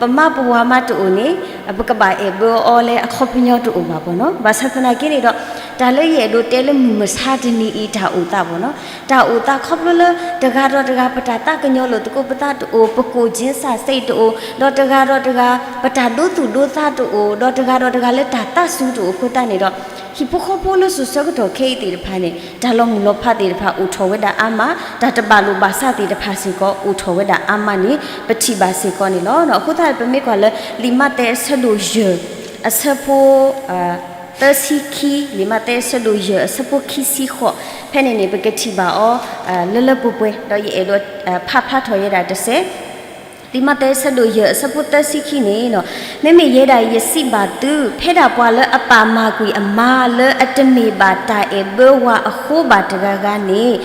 ပမါပဝၤမါတအိၣ်န့ၣ် ပကဘၣ်အဲၣ်ဘၣ်အီၤလၢအခီပညီတအိၣ်ဘၣ်ဘၣ်နီၤ. ဘၣ်ဆၣ်သနာ်က့န့ၣ်ဒီး တၢ်လၢယအဲၣ်ဒိးတဲလၢမုၢ်မဆါတနံၤအံၤတၢ်အိၣ်သးဘၣ်နီၤ. တၢ်အိၣ်သးခီဖျိလၢ တဂၤဒီးတဂၤ ပတၢ်သးကညီၤလိာ်သကိးပသးတအိၣ်, ပကိၣ်ကၠ့စၢ်စ့တအိၣ်, ဒီးတဂၤဒီးတဂၤ ပတၢ်ဒိသူၣ်ဒိသးတအိၣ်, ဒီးတဂၤဒီးတဂၤလၢတၢ်သးစူၤတအိၣ်အဃိသတးန့ၣ်ဒီး ဟံၣ်ဖိဃီဖိလၢစိၤဆၢကတီၢ်ခဲအံၤသ့ၣ်တဖၣ်န့ၣ် တၢ်လီၤမုၢ်လီၤဖးသ့ၣ်တဖၣ်အိၣ်ထီၣ်ဝဲဒၣ်အါမး, တၢ်တဘၣ်လိာ်ဘၣ်စးသ့ၣ်တဖၣ်စ့ၢ်ကီးအိၣ်ထီၣ်ဝဲဒၣ်အါမးန့ၣ် ပထံၣ်ဘၣ်စ့ၢ်ကီးန့ၣ်လီၤ. အဃိသတးပမ့ၢ်ကွၢ်လၢ လံာ်မးသဲအဆၢဒိၣ်ယဲၢ် အဆၢဖိ သၢဆံခံ, လံာ်မးသဲအဆၢဒိၣ်ယဲၢ်အဆၢဖိခံဆံဃိး, ဖဲန့ၣ်န့ၣ် ပကထံၣ်ဘၣ်အီၤ လၢလၢပှဲၤပှဲၤ, ဒီးယအဲၣ်ဒိး ဖးဖျါထီၣ်ယဲဒၣ်တစဲး လံာ်မးသဲအဆၢဒိၣ်ယဲၢ်အဆၢဖိသၢဆံခံန့ၣ်, မ့မ့ၢ်ယဲဒၣ်ယစံးဘၣ်သု, ဖဲဒၣ်ပှၤလၢအပာ်မၤကွံာ်အမါလၢအတမ့ၢ်ဘၣ်တၢ်အဲၣ်ဘၢဝၤအဃိဘၣ်တဂၤဂၤန့ၣ်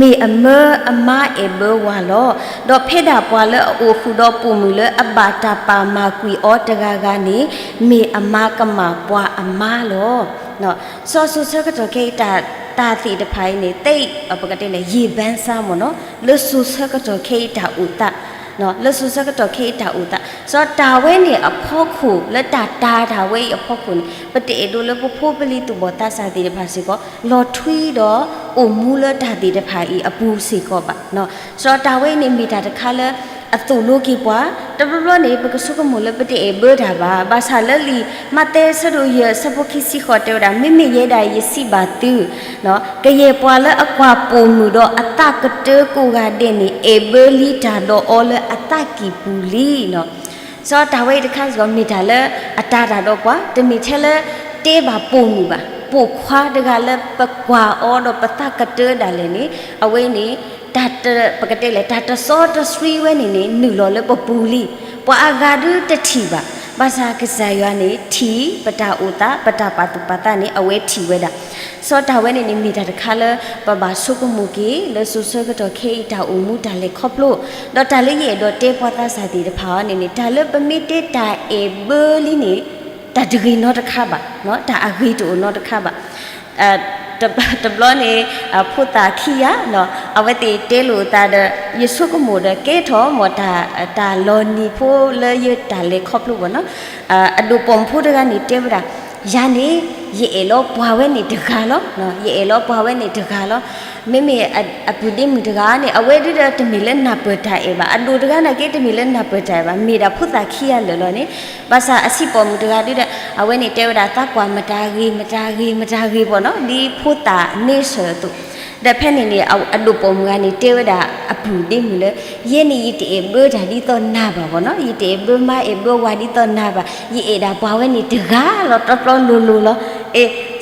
မ့ၢ်အမၢအမါအဲၣ်ဘၢဝၤလီၤ. ဒီးဖဲဒၣ်ပှၤလၢအအိၣ်ဃုာ်ဒီးပိာ်မုၣ်လၢအဘၣ်တၢ်ပာ်မၤကွံာ်အီၤတဂၤဂၤန့ၣ် မ့ၢ်အမါကမၣ်ပှၤအမါလီၤ. စီၤစိၤဆၢကတီၢ်ခဲအံၤ တၢ်သ့ၣ်တဖၣ်အံၤန့ၣ် သ့ၣ် ပကတဲလဲၣ် ယံာ်ဘၣ်စၢ်မ့ၢ်နီၤ, လၢစိၤဆၢကတီၢ်ခဲအံၤတၢ်အိၣ်သး, လၢစိၤဆၢကတီၢ်ခဲအံၤတၢ်အိၣ်သး, စီၤတၢ်ဝဲန့ၣ်အဖီခိၣ် လၢတၢ်တာ်တၢ်ဝဲအံၤအဖီခိၣ်န့ၣ် ပတအဲၣ်ဒိးလၢပဖိပလံၤသူၣ်ဘီၣ်သးစၢ်သ့ၣ်တဖၣ်စ့ၢ်ကီး လီၤထွံဒီးအိၣ်မူလၢတၢ်သ့ၣ်တဖၣ်အံၤအပူၤစ့ၢ်ကီးဘၣ်. စီၤတၢ်ဝဲအံၤန့ၣ်မ့ၢ်တၢ်တခါလၢ အသိၣ်လိက့ၤပှၤ, တဘျီဘျီန့ၣ် ပကဆိကမိၣ်လၢပတအဲၣ်ဘၢတၢ်ဘၣ်, ဘၣ်ဆၣ်လၢလံာ်မးသဲအဆၢဒိၣ်ယဲၢ်အဆၢဖိခံဆံဃိးတဲဝဲဒၣ်, မ့မ့ၢ်ယဲဒၣ်ယစံးဘၣ်သု, ကယဲၢ်ပှၤလၢအကွၢ်ပိာ်မုၣ်ဒီးအသးကတၢကိးဂၤဒဲးန့ၣ် အဲၣ်ဘၢလံတၢ်ဒီးအီၤလၢအသးကံၢ်ပူၤလံ. စီၤတၢ်ဝဲအံၤတခါစ့ၢ်ကီး မ့ၢ်တၢ်လၢအတာ်တၢ်ဒီးပှၤ, တမ့ၢ်ထဲလၢတဲဘၣ်ပိာ်မုၣ်ဘၣ်, ပိာ်ခွါတဂၤလၢပကွၢ်အီၤဒီးပသးကတၢဒၣ်လဲာ်န့ၣ် အဝဲန့ၣ် တၢ်တ ပကတဲလဲၣ် တၢ်တစီတဆှံဝဲန့ၣ်န့ၣ် နုာ်လီၤလၢပပူၤလံ. ပှၤအဂၤဒုတထံၣ်ဘၣ်. ဘၣ်ဆၣ်ကစၢ်ယွၤန့ၣ်ထံၣ် ပတၢ်အိၣ်သး ပတၢ်ပာ်သူၣ်ပာ်သးန့ၣ် အဝဲထံၣ်ဝဲဒၣ်. စီၤတၢ်ဝဲန့ၣ်န့ၣ် မ့ၢ်တၢ်တခါလၢ ပဘၣ်ဆိကမိၣ်က့ၤ လၢစိၤဆၢကတီၢ်ခဲအံၤတၢ်အိၣ်မူတၢ်လဲၤခီဖျိ, ဒီးတၢ်လၢယအဲၣ်ဒိးတဲပှၤသးစၢ်သ့ၣ်တဖၣ်အံၤန့ၣ်န့ၣ် တၢ်လၢပမ့ၢ်တဲတၢ်အဲၣ်ဘၢလံန့ၣ် တၢ်တဂ့ၤနီတခါဘၣ်, တၢ်အဂ့ၤတအိၣ်နီတခါဘၣ်. တဘျီန့ၣ် ဖိသၣ်ခံဂၤ အဝဲသ့ၣ်တဲလိာ်အသးဒီး ယဆိကမိၣ်ဒီးကဲထီၣ်မ့ၢ်တၢ် တၢ်လီၤနံၤဖိလၢယတၢ်လဲၤခီဖျိဘၣ်နီၤ, အဒိၣ်ပိာ်မုၣ်ဖိတဂၤန့ၣ်တဲဝဲဒၣ်, ယၤန့ၣ် ယအဲၣ်လီၤပှၤဝဲန့ၣ်တဂၤလီၤ, ယအဲၣ်လီၤပှၤဝဲန့ၣ်တဂၤလီၤ. မ့မ့ၢ်အပုၢ်ဒ့မုၣ်တဂၤန့ၣ် အဝဲဒုဒီးတမ့ၢ်လၢနၢ်ပၢၢ်တၢ်အဲၣ်ဘၣ်, အဒိၣ်တဂၤနာ်က့တမ့ၢ်လၢနၢ်ပၢၢ်တၢ်အဲၣ်ဘၣ်, မ့ၢ်ဒၣ်ဖိသၣ်ခံဂၤလၢာ်လီၤန့ၣ်. ဘၣ်ဆၣ်အဆံးပိာ်မုၣ်တဂၤဒုဒီး အဝဲန့ၣ်တဲဝဲဒၣ် သးကွၢ်မတၤဂ့ၤ မတၤဂ့ၤ မတၤဂ့ၤဘၣ်နီၤ, ဒ်ဖိသၣ်န့ဆၢၣ်အသိး ဒီးဖဲန့ၣ်န့ၣ် အဒိၣ်ပိာ်မုၣ်ဂၤန့ၣ်တဲဝဲဒၣ်အပုၢ်ဒ့မုၣ်လၢ ယဲန့ၣ်ယတအဲၣ်ဘၢတၢ်ဒ်သိးနၤဘၣ်ဘၣ်နီၤ, ယတအဲၣ်ဘၢမါအဲၣ်ဘၢဝၤဒ်သိးနၤဘၣ်, ယအဲၣ်ဒၣ်ပှၤဝဲန့ၣ်တဂၤလီၤ တီတီလိၤလိၤလီ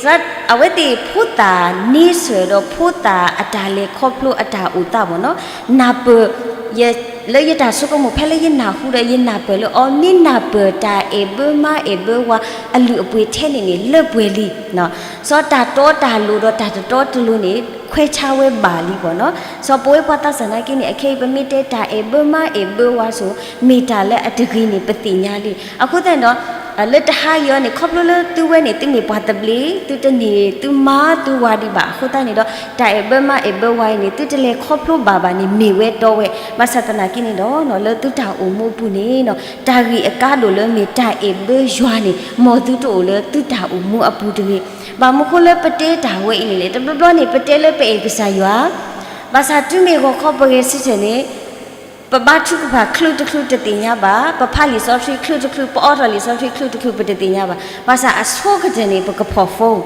ၤ. အဝဲသ့ၣ်ဖိသၣ်န့ဆၢၣ်ဒီးဖိသၣ်အတၢ်လဲၤခီဖျိအတၢ်အိၣ်သးဘၣ်နီၤ, နၢ်ပၢၢ် လၢယတၢ်ဆိကမိၣ်ဖဲလၢယနၢ်ဟူဒီးယနၢ်ပၢၢ်လၢအီၤ မ့ၢ်နၢ်ပၢၢ်တၢ်အဲၣ်ဘၢမါအဲၣ်ဘၢဝၤအလုၢ်အပှ့ၤထဲန့ၣ်န့ၣ် လၢပှဲၤလံ. စီၤတၢ်တီတၢ်လိၤဒီးတၢ်တတီတလိၤန့ၣ် ခွဲးဆါဝဲဘၣ်လံဘၣ်နီၤ. စီၤပဝဲပှၤသးစၢ်နာ်က့န့ၣ် အခဲအံၤပမ့ၢ်တဲတၢ်အဲၣ်ဘၢမါအဲၣ်ဘၢဝၤစိၤ မ့ၢ်တၢ်လၢအတဂ့ၤန့ၣ် ပသ့ၣ်ညါလံ. အဃိသတးန့ၣ်ဒီး လၢတဟါအံၤအီၤန့ၣ် ခီဖျိလၢသုဝဲန့ၣ် သုမ့ၢ်ပှၤသဘျ့ သုတန့ၢ်သုမါသုဝၤဒံးဘၣ်. အဃိသတးန့ၣ်ဒီး တၢ်အဲၣ်ဘၢမါအဲၣ်ဘၢဝၤအံၤန့ၣ် သုတလဲၤခီဖျိဘၣ်ဘၣ်န့ၣ် မ့ၢ်ဝဲတီဝဲ. ဘၣ်ဆၣ်သနာ်က့န့ၣ်ဒီး လၢသုတၢ်အိၣ်မူအပူၤန့ၣ် တၢ်ဂ့ၢ်အကါဒိၣ်လၢမ့ၢ်တၢ်အဲၣ်ဘၢယွၤန့ၣ် မ်သုတအိၣ်လၢသုတၢ်အိၣ်မူအပူၤတဂ့ၤ. ဘၣ်မနုၤဃိလၢပတဲတၢ်ဝဲအံၤန့ၣ်လဲၣ်, တဘျီဘျီန့ၣ် ပတဲလၢပအဲၣ်ကစၢ်ယွၤ, ဘၣ်ဆၣ်တုၤမ့ၢ်ဂီၤခီပဂဲၤဆၢထၢၣ်န့ၣ် ပဘါထုကဖၣ်ချုးတချုးတသ့ၣ်ညါဘၣ်, ပဖးလံာ်စီဆှံချုးတချုး ပအိးထီၣ်လံာ်စီဆှံချုးတချုး ပတသ့ၣ်ညါဘၣ်. ဘၣ်ဆၣ်အဆိကတၢၢ်န့ၣ် ပကဖီၣ် phone,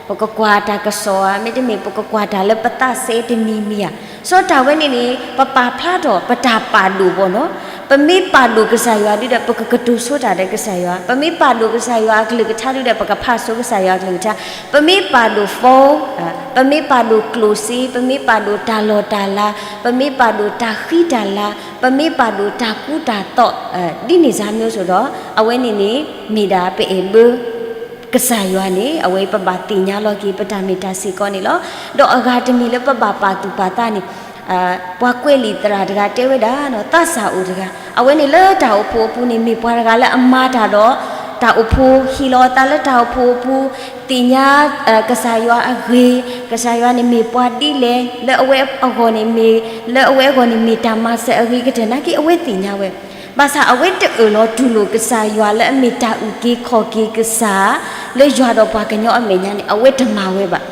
ပကကွၢ်တၢ်ကစီၣ်ဧါ, မ့တမ့ၢ် ပကကွၢ်တၢ်လၢပသးစဲတမံၤမံၤဧါ. စီၤတၢ်ဝဲန့ၣ်န့ၣ် ပပာ်ဖျါထီၣ်ပတၢ်ပာ်ဒိၣ်ဘၣ်နီၤ. ပမ့ၢ်ပာ်ဒိၣ်ကစၢ်ယွၤဒုဒီး ပကကတိၤဆိတၢ်ဒီးကစၢ်ယွၤ, ပမ့ၢ်ပာ်ဒိၣ်ကစၢ်ယွၤအကလုၢ်ကထါဒုဒီး ပကဖးဆိကစၢ်ယွၤအကလုၢ်ကထါ, ပမ့ၢ်ပာ်ဒိၣ် phone, ပမ့ၢ်ပာ်ဒိၣ်ကျိၣ်စ့, ပမ့ၢ်ပာ်ဒိၣ်တၢ်လီၢ်တၢ်လၤ, ပမ့ၢ်ပာ်ဒိၣ်တၢ်ဃံတၢ်လၤ, ပမ့ၢ်ပာ်ဒိၣ်တၢ်ကူတၢ်သိး ဒ်န့ၣ်စ့ၢ်မ့ၢ်စိၤဒီး အဝဲန့ၣ်န့ၣ် မ့ၢ်ဒၣ်ပအဲၣ်ဘၢ ကစၢ်ယွၤန့ၣ် အဝဲပဘၣ်သ့ၣ်ညါလီၤက့ၤ ပတၢ်မ့ၢ်တၢ်စ့ၢ်ကီးန့ၣ်လီၤ. ဒီးအဂၤတမံၤလၢပဘၣ်ပာ်သူၣ်ပာ်သးန့ၣ် ပှၤကွဲးလံာ်သရၣ်တဂၤတဲဝဲဒၣ် သးစၢ်အိၣ်တဂၤ အဝဲန့ၣ်လၢတၢ်အိၣ်ဖှိၣ်အပူၤန့ၣ် မ့ၢ်ပှၤတဂၤလၢအမၤတၢ်ဒီး တၢ်အိၣ်ဖှိၣ် ဟ့ၣ်လီၤအသးလၢတၢ်အိၣ်ဖှိၣ်အပူၤ, သ့ၣ်ညါ ကစၢ်ယွၤအဂ့ၢ်, ကစၢ်ယွၤန့ၣ်မ့ၢ်ပှၤဒ်လဲၣ်, လၢအဝဲအဂီၢ်န့ၣ်မ့ၢ်, လၢအဝဲအဂီၢ်န့ၣ်မ့ၢ်တၢ်မၤစၢၤအဂ့ၤကတၢၢ်နာ်က့ အဝဲသ့ၣ်ညါဝဲ, ဘၣ်ဆၣ်အဝဲတအၢၣ်လီၤတူၢ်လိာ်ကစၢ်ယွၤလၢအမ့ၢ်တၢ်အုၣ်က့ၤခီၣ်က့ၤကစၢ်, လၢယွၤဒီးပှၤကညီအမဲာ်ညါန့ၣ် အဝဲတမၤဝဲဘၣ်.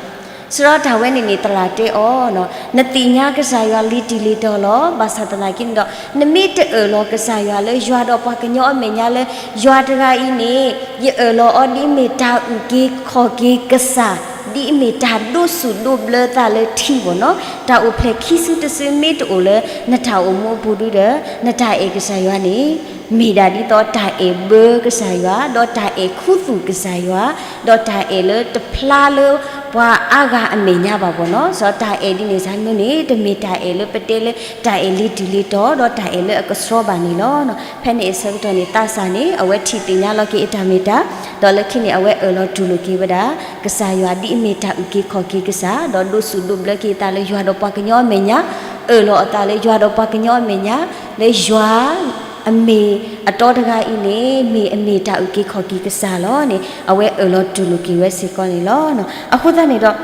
စရီတၢ်ဝဲန့ၣ်န့ၣ် သရၣ်တဲအီၤ, နသ့ၣ်ညါကစၢ်ယွၤလံၤတံၢ်လံၤတီၤလီၤ. ဘၣ်ဆၣ်သနာ်က့န့ၣ်ဒီး နမ့ၢ်တအၢၣ်လီၤကစၢ်ယွၤလၢယွၤဒီးပှၤကညီအမဲာ်ညါလၢ ယွၤတဂၤအံၤန့ၣ် ယအၢၣ်လီၤအီၤဒ်အမ့ၢ်တၢ်အုၣ်က့ၤခီၣ်က့ၤကစၢ်, ဒ်အမ့ၢ်တၢ်ဒိးစူၣ်ဒိးဘျၢသးလၢထံဘၣ်နီၤ, တၢ်အိၣ်ဖျဲၣ်ခံစုတစုမ့ၢ်တအိၣ်လၢ နတၢ်အိၣ်မူအပူၤဒုဒီး နတၢ်အဲၣ်ကစၢ်ယွၤန့ၣ် မ့ၢ်ဒၣ်ဒ်သိးတၢ်အဲၣ်ဘၢကစၢ်ယွၤ, ဒီးတၢ်အဲၣ်ခူသူၣ်ကစၢ်ယွၤ, ဒီးတၢ်အဲၣ်လၢတဖျါလၢပှၤအါဂၤအမဲာ်ညါဘၣ်ဘၣ်နီၤ. စီၤတၢ်အဲၣ်ဒ်န့ၣ်စ့ၢ်မ့ၢ်န့ၣ် တမ့ၢ်တၢ်အဲၣ်လၢပတဲလၢတၢ်အဲၣ်လံၤတံၢ်လံၤတီၤ ဒီးတၢ်အဲၣ်လၢအကဆှီဘၣ်န့ၣ်လီၤ. ဖဲန့ၣ်အဆၢကတီၢ်န့ၣ် သးစၢ်န့ၣ် အဝဲထံၣ်သ့ၣ်ညါလီၤက့ၤအတၢ်မ့ၢ်တၢ်, ဒီးလၢခံန့ၣ် အဝဲအၢၣ်လီၤတူၢ်လိာ်က့ၤဝဲဒၣ် ကစၢ်ယွၤဒ်အမ့ၢ်တၢ်အုၣ်က့ၤခီၣ်က့ၤကစၢ်, ဒီးဒိးစူၣ်ဒိးဘျၢက့ၤအသးလၢယွၤဒီးပှၤကညီအမဲာ်ညါ, အၢၣ်လီၤအသးလၢယွၤဒီးပှၤကညီအမဲာ်ညါ, လၢယွၤ အမ့ၢ်အတီတဂၤအံၤန့ၣ် မ့ၢ်အမ့ၢ်တၢ်အုၣ်က့ၤခီၣ်က့ၤကစၢ်လီၤန့ၣ် အဝဲအၢၣ်လီၤတူၢ်လိာ်က့ၤဝဲစ့ၢ်ကီးန့ၣ်လီၤ. အဃိသတးန့ၣ်ဒီး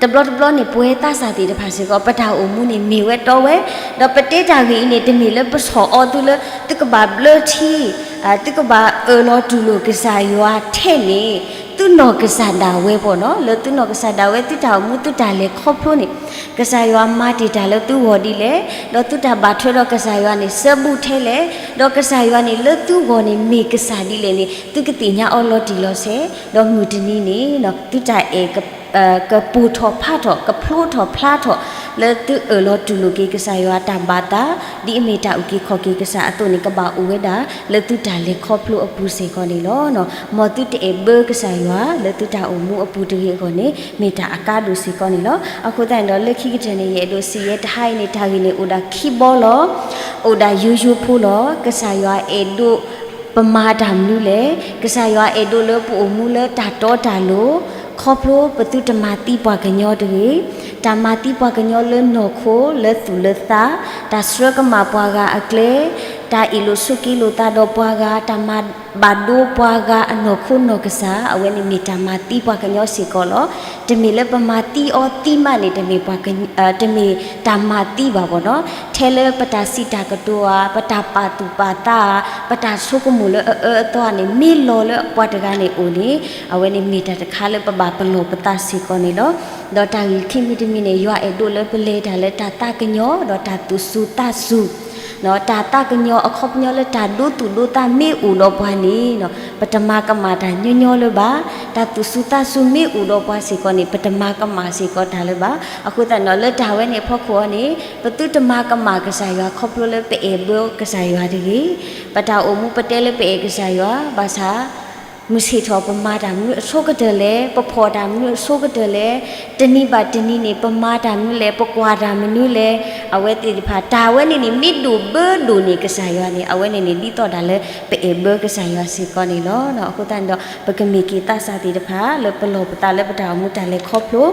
တဘျီတဘျီန့ၣ် ပဝဲသးစၢ်သ့ၣ်တဖၣ်စ့ၢ်ကီး ပတၢ်အိၣ်မူန့ၣ်မ့ၢ်ဝဲတီဝဲ, ဒီးပတဲတၢ်ဂ့ၢ်အံၤန့ၣ် တမ့ၢ်လၢပဆီၣ်အီၤသုလၢ သုကဘၣ်ဘျၢထံ, သုကဘၣ်အၢၣ်လီၤတူၢ်လိာ်ကစၢ်ယွၤထဲန့ၣ် သုနီၢ်ကစၢ်ဒၣ်ဝဲပီၤနီၤ, လၢသုနီၢ်ကစၢ်ဒၣ်ဝဲ သုတၢ်အိၣ်မူသုတၢ်လဲၤခီဖျိန့ၣ် ကစၢ်ယွၤမၤတ့ၢ်တၢ်လၢသုဂီၢ်ဒ်လဲၣ်, ဒီးသုတၢ်ဘၣ်ထွဲဒီးကစၢ်ယွၤန့ၣ် စၢဘူးထဲလဲၣ်, ဒီးကစၢ်ယွၤန့ၣ် လၢသုဂီၢ်န့ၣ်မ့ၢ်ကစၢ်ဒ်လဲၣ်န့ၣ် သုကသ့ၣ်ညါအီၤလီၤတံၢ်လီၤဆဲး, ဒီးမုၢ်တနံၤန့ၣ် သုတၢ်အဲၣ် ကပိာ်ထီၣ်ဖးထီၣ် ကဖျိထီၣ်ဖျါထီၣ် လၢသုအၢၣ်လီၤတူၢ်လိာ်က့ၤကစၢ်ယွၤတၢ်ဘၣ်သး ဒ်အမ့ၢ်တၢ်အုၣ်က့ၤခီၣ်က့ၤကစၢ်အသိးန့ၣ် ကဘၣ်အိၣ်ဝဲဒၣ် လၢသုတၢ်လဲၤခီဖျိအပူၤစ့ၢ်ကီးန့ၣ်လီၤ. မ်သုတအဲၣ်ဘၢကစၢ်ယွၤ လၢသုတၢ်အိၣ်မူအပူၤတဂ့ၤအဂီၢ်န့ၣ် မ့ၢ်တၢ်အကါဒိၣ်စ့ၢ်ကီးန့ၣ်လီၤ. အဃိသတးန့ၣ်ဒီး လၢခံကတၢၢ်န့ၣ် ယအဲၣ်ဒိးစံးယဲတဟါအံၤန့ၣ် တၢ်ဂ့ၢ်န့ၣ်အိၣ်ဒၣ်ခံဘီလီၤ. အိၣ်ဒၣ်ယိယိဖိလီၤ. ကစၢ်ယွၤအဲၣ်ဒိး ပမၤတၢ်မနုၤလဲၣ်. ကစၢ်ယွၤအဲၣ်ဒိးလၢပအိၣ်မူလၢတၢ်တီတၢ်လိၤ, ခီဖျိပသုတမၤသံပှၤကညီတဂ့ၤ. တၢ်မၤသံပှၤကညီလၢနီၢ်ခိ လၢသူၣ်လၢသး, တၢ်ဆှၢကမၣ်ပှၤဂၤအကျဲ, တၢ်အ့ၣ်လိာ်ဆိးက့လိာ်သးဒီးပှၤဂၤ, တၢ်မၤဘၣ်ဒိပှၤဂၤအနီၢ်ခိနီၢ်ကစၢ်, အဝဲန့ၣ်မ့ၢ်တၢ်မၤသံပှၤကညီစ့ၢ်ကီးလီၤ. တမ့ၢ်လၢပမၤသံအီၤသံမးန့ၣ် တမ့ၢ်ပှၤက တမ့ၢ်တၢ်မၤသံဘၣ်ဘၣ်နီၤ. ထဲလၢပတၢ်စံးတၢ်ကတိၤဧါ, ပတၢ်ပာ်သူၣ်ပာ်သးဧါ, ပတၢ်ဆိကမိၣ်လၢအအၢအသီဧါန့ၣ် မ့ၢ်လီၤလၢပှၤတဂၤန့ၣ်အိၣ်န့ၣ် အဝဲန့ၣ်မ့ၢ်တၢ်တခါလၢပဘၣ်ပလီၢ်ပသးစ့ၢ်ကီးန့ၣ်လီၤ. ဒီးတၢ်ဂ့ၢ်ခံမံၤတမံၤန့ၣ် ယွၤအဲၣ်ဒိးလၢပလဲၤတၢ်လၢတၢ်သးကညီၤ ဒီးတၢ်သူၣ်စူၤသးစူၤ တၢ်သးကညီၤအခီပညီလၢတၢ်ဒိသူၣ်ဒိသးမ့ၢ်အိၣ်ဒီးပှၤန့ၣ် ပတမၤကမၣ်တၢ်ညီညီလၢၤဘၣ်. တၢ်သူၣ်စူၤသးစူၤမ့ၢ်အိၣ်ဒီးပှၤစ့ၢ်ကီးန့ၣ် ပတမၤကမၣ်စ့ၢ်ကီးတၢ်လၢၤဘၣ်. အဃိသတးန့ၣ်ဒီး လၢတၢ်ဝဲန့ၣ်အဖီခိၣ်အံၤန့ၣ် ပသုတမၤကမၣ်ကစၢ်ယွၤခီဖျိလၢပအဲၣ်ဘၢကစၢ်ယွၤတဂ့ၤ. ပတၢ်အိၣ်မူပတဲလၢပအဲၣ်ကစၢ်ယွၤ ဘၣ်ဆၣ် မုၢ်ဆ့ၣ်ထီၣ်ပမၤတၢ်မနုၤအဆိကတၢၢ်လဲၣ်, ပဖှီၣ်တၢ်မနုၤအဆိကတၢၢ်လဲၣ်, တနံၤဘၣ်တနံၤန့ၣ် ပမၤတၢ်မနုၤလဲၣ်, ပကွၢ်တၢ်မနုၤလဲၣ်, အဝဲသ့ၣ်တဖၣ် တၢ်ဝဲန့ၣ်န့ၣ် မ့ၢ်ဒိၣ်ဘၢဒိၣ်န့ၢ်ကစၢ်ယွၤန့ၣ် အဝဲန့ၣ်န့ၣ် ဒ်သိးဒၣ်လၢပအဲၣ်ဘၢကစၢ်ယွၤစ့ၢ်ကီးန့ၣ်လီၤ. အဃိသတးန့ၣ်ဒီး ပကမ့ၢ်က့ၤသးစၢ်သ့ၣ်တဖၣ် လၢပလီၢ်ပသးလၢပတၢ်အိၣ်မူတၢ်လဲၤခီဖျိ,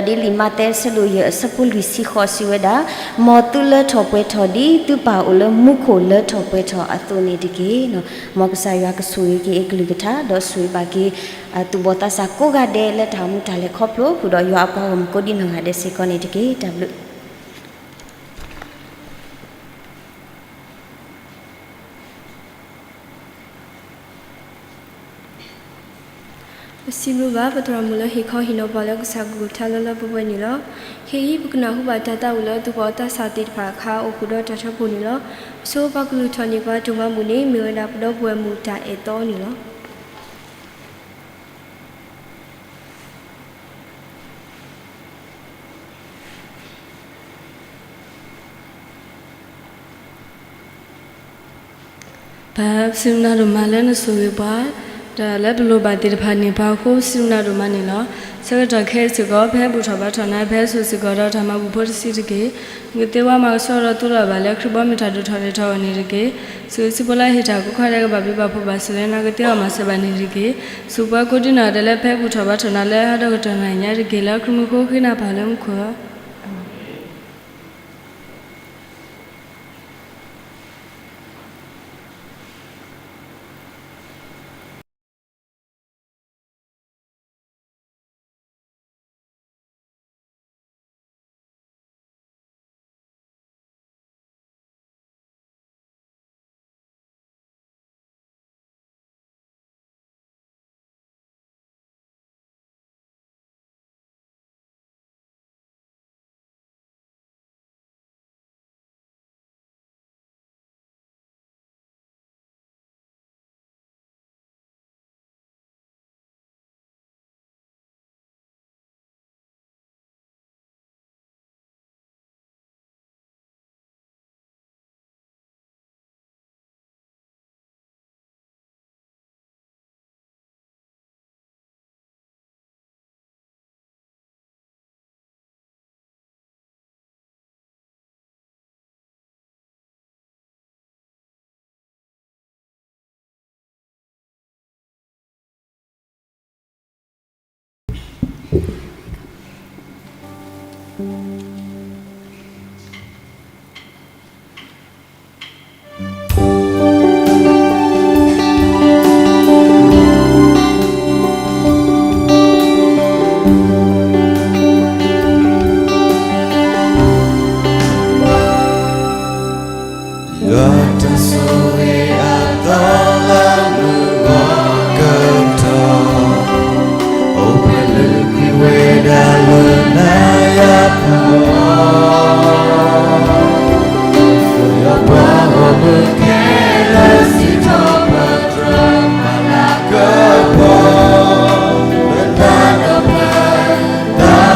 ဒီးဒ်လံာ်မးသဲအဆၢဒိၣ်ယဲၢ်အဆၢဖိလွံၢ်ဆံဃိးစံးဝဲဒၣ်, မ်သုလၢထီၣ်ပှဲၤထီၣ်ဒ်သုပၢ်အိၣ်လၢမူခိၣ်လၢထီၣ်ပှဲၤထီၣ်အသိးန့ၣ်တက့ၢ်. မ်ကစၢ်ယွၤကဆိၣ်ဂ့ၤက့ၤအကလုၢ်ကထါ ဒီးဆိၣ်ဂ့ၤဘၣ်က့ၤ သူၣ်ဘီၣ်သးစၢ်ကိးဂၤဒဲးလၢတၢ်အိၣ်မူတၢ်လဲၤခီဖျိ ဃုာ်ဒီးယွၤအပှၤဂီၢ်မုၢ်ကိးဒံနီၢ်ဂၤဒဲးစ့ၢ်ကီးန့ၣ်တက့ၢ်. တၢ်ဘျုး ပစံးဘျုးဘၣ်ပသရၣ်မုၣ်လၢဟ့ၣ်ခီဟ့ၣ်နီၤပှၤလၢကစၢ်ကလုၢ်ကထါလၢလၢပှဲၤပှဲၤန့ၣ်လီၤ. ခဲအံၤပကနၢ်ဟူဘၣ်တၢ်သးဝံၣ်လၢသူၣ်ဘီၣ်သးစၢ်သ့ၣ်တဖၣ်အခါ အိၣ်ဃုာ်ဒီးတၢ်ထၢဖှိၣ်န့ၣ်လီၤ. ပဆိပာ်ကလုၢ်ထီၣ်န့ၢ်ပှၤတၢ်မၤဘူၣ်န့ၣ် မ့ၢ်ဝဲဒၣ်ပဒီပုၢ်ဝဲၢ်မုၣ်တၢ်အဲၣ်သီန့ၣ်လီၤ. ပၢ်ဧၢ, ပစံးဘျုးနၤဒိၣ်မးလၢနဆိၣ်ဂ့ၤပှၤ, ဒီးလၢပလိၣ်ဘၣ်သ့ၣ်တဖၣ်န့ၢ်ပှၤအဃိ ပစံးဘျုးနၤဒိၣ်မးန့ၣ်လီၤ. ဆၢကတီၢ်ခဲအံၤစ့ၢ်ကီး ဖဲဘူၣ်ထီၣ်ဘါထီၣ်နၤ ဖဲဆိၣ်စ့ၢ်ကီးဒီးတၢ်မၤဘူၣ်ဖိတဆံးတက့ၢ်. နကသ့ဝဲမၤကဆှီဒီးသိလီၤဘၣ်လၢခရံာ်ဘီမုၢ်တၢ်ဒိၣ်ထီၣ်လဲၤထီၣ်အဂီၢ်န့ၣ်တက့ၢ်. စူးစူးဖိလၢဟ့ၣ်တၢ်ကိးခါဒဲးကဘၣ်ဘျုးဘၣ်ဖှိၣ်ဘၣ်စၢၤလၢနကသ့အီၤမၤစၢၤဘၣ်န့ၣ်တက့ၢ်. စူးပှၤကိးဒံနီၢ်ဂၤဒဲးလၢဖဲဘူၣ်ထီၣ်ဘါထီၣ်နၤလၢဟါဒီကတီၢ်နၣ်ရံၣ်ညါတက့ၢ် လၢခရံာ်မူခိၣ်ဃ့နၤပၢ်လၢမူခိၣ် ယွၤတၢ်ဆိၣ်ဂ့ၤအသီလၢမုၢ်ဂီၤကတီၢ်, အိၣ်ဖှိၣ်လုၢ်ကွံာ်ဝဲဒၣ်လၢနၤယၤပူၤ, ယွၤပှၤဂီၢ်မုၢ်ခဲလၢာ်စံးထီၣ်ပတြၢၤ မၤလၤကပီၤ လၢတၢ်ဒီဖျၢၣ် တၢ်ဝံ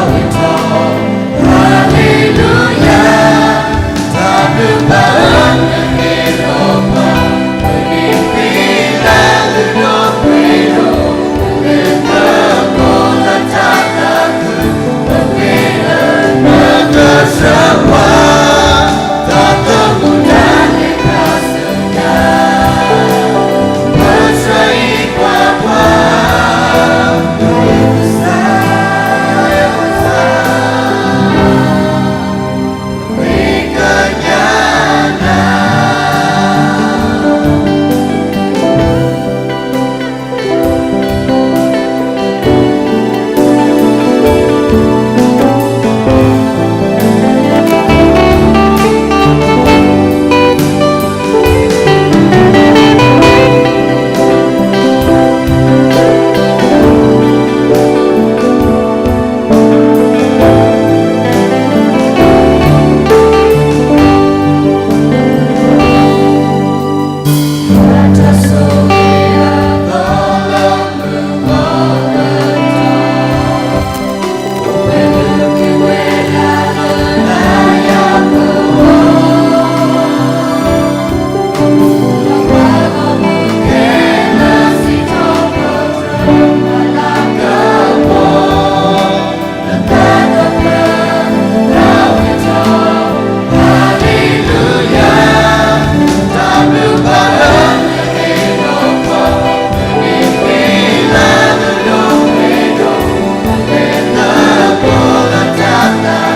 ထီၣ် Hallelujah, တၢ်ဘျုးဘၣ်လၢနဟ့ၣ်လီၤ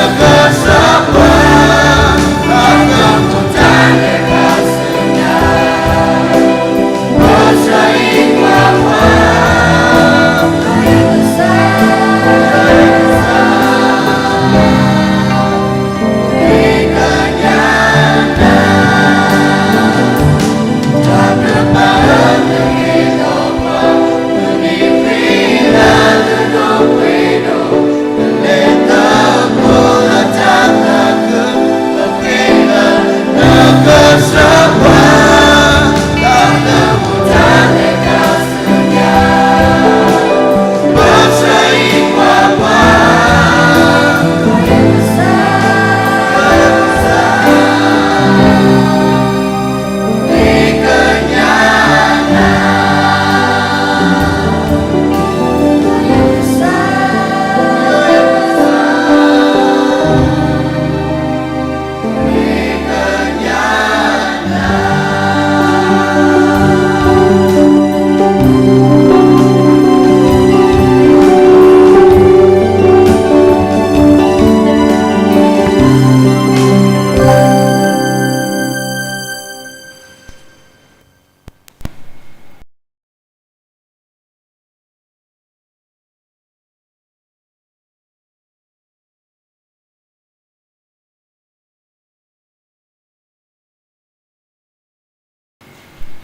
ပှၤ, ပမ့ၢ်ဃ့လၤလၢနပှ့ၤဒိၣ်, လၢနကီၢ်လၢတၢ်သးခု, ပဃ့လၢနကစၢ်ပှၤ, တၢ်သးမူတၢ်လဲၤခါဆူညါ, ပဆှၢအံၤပှၤပှၤ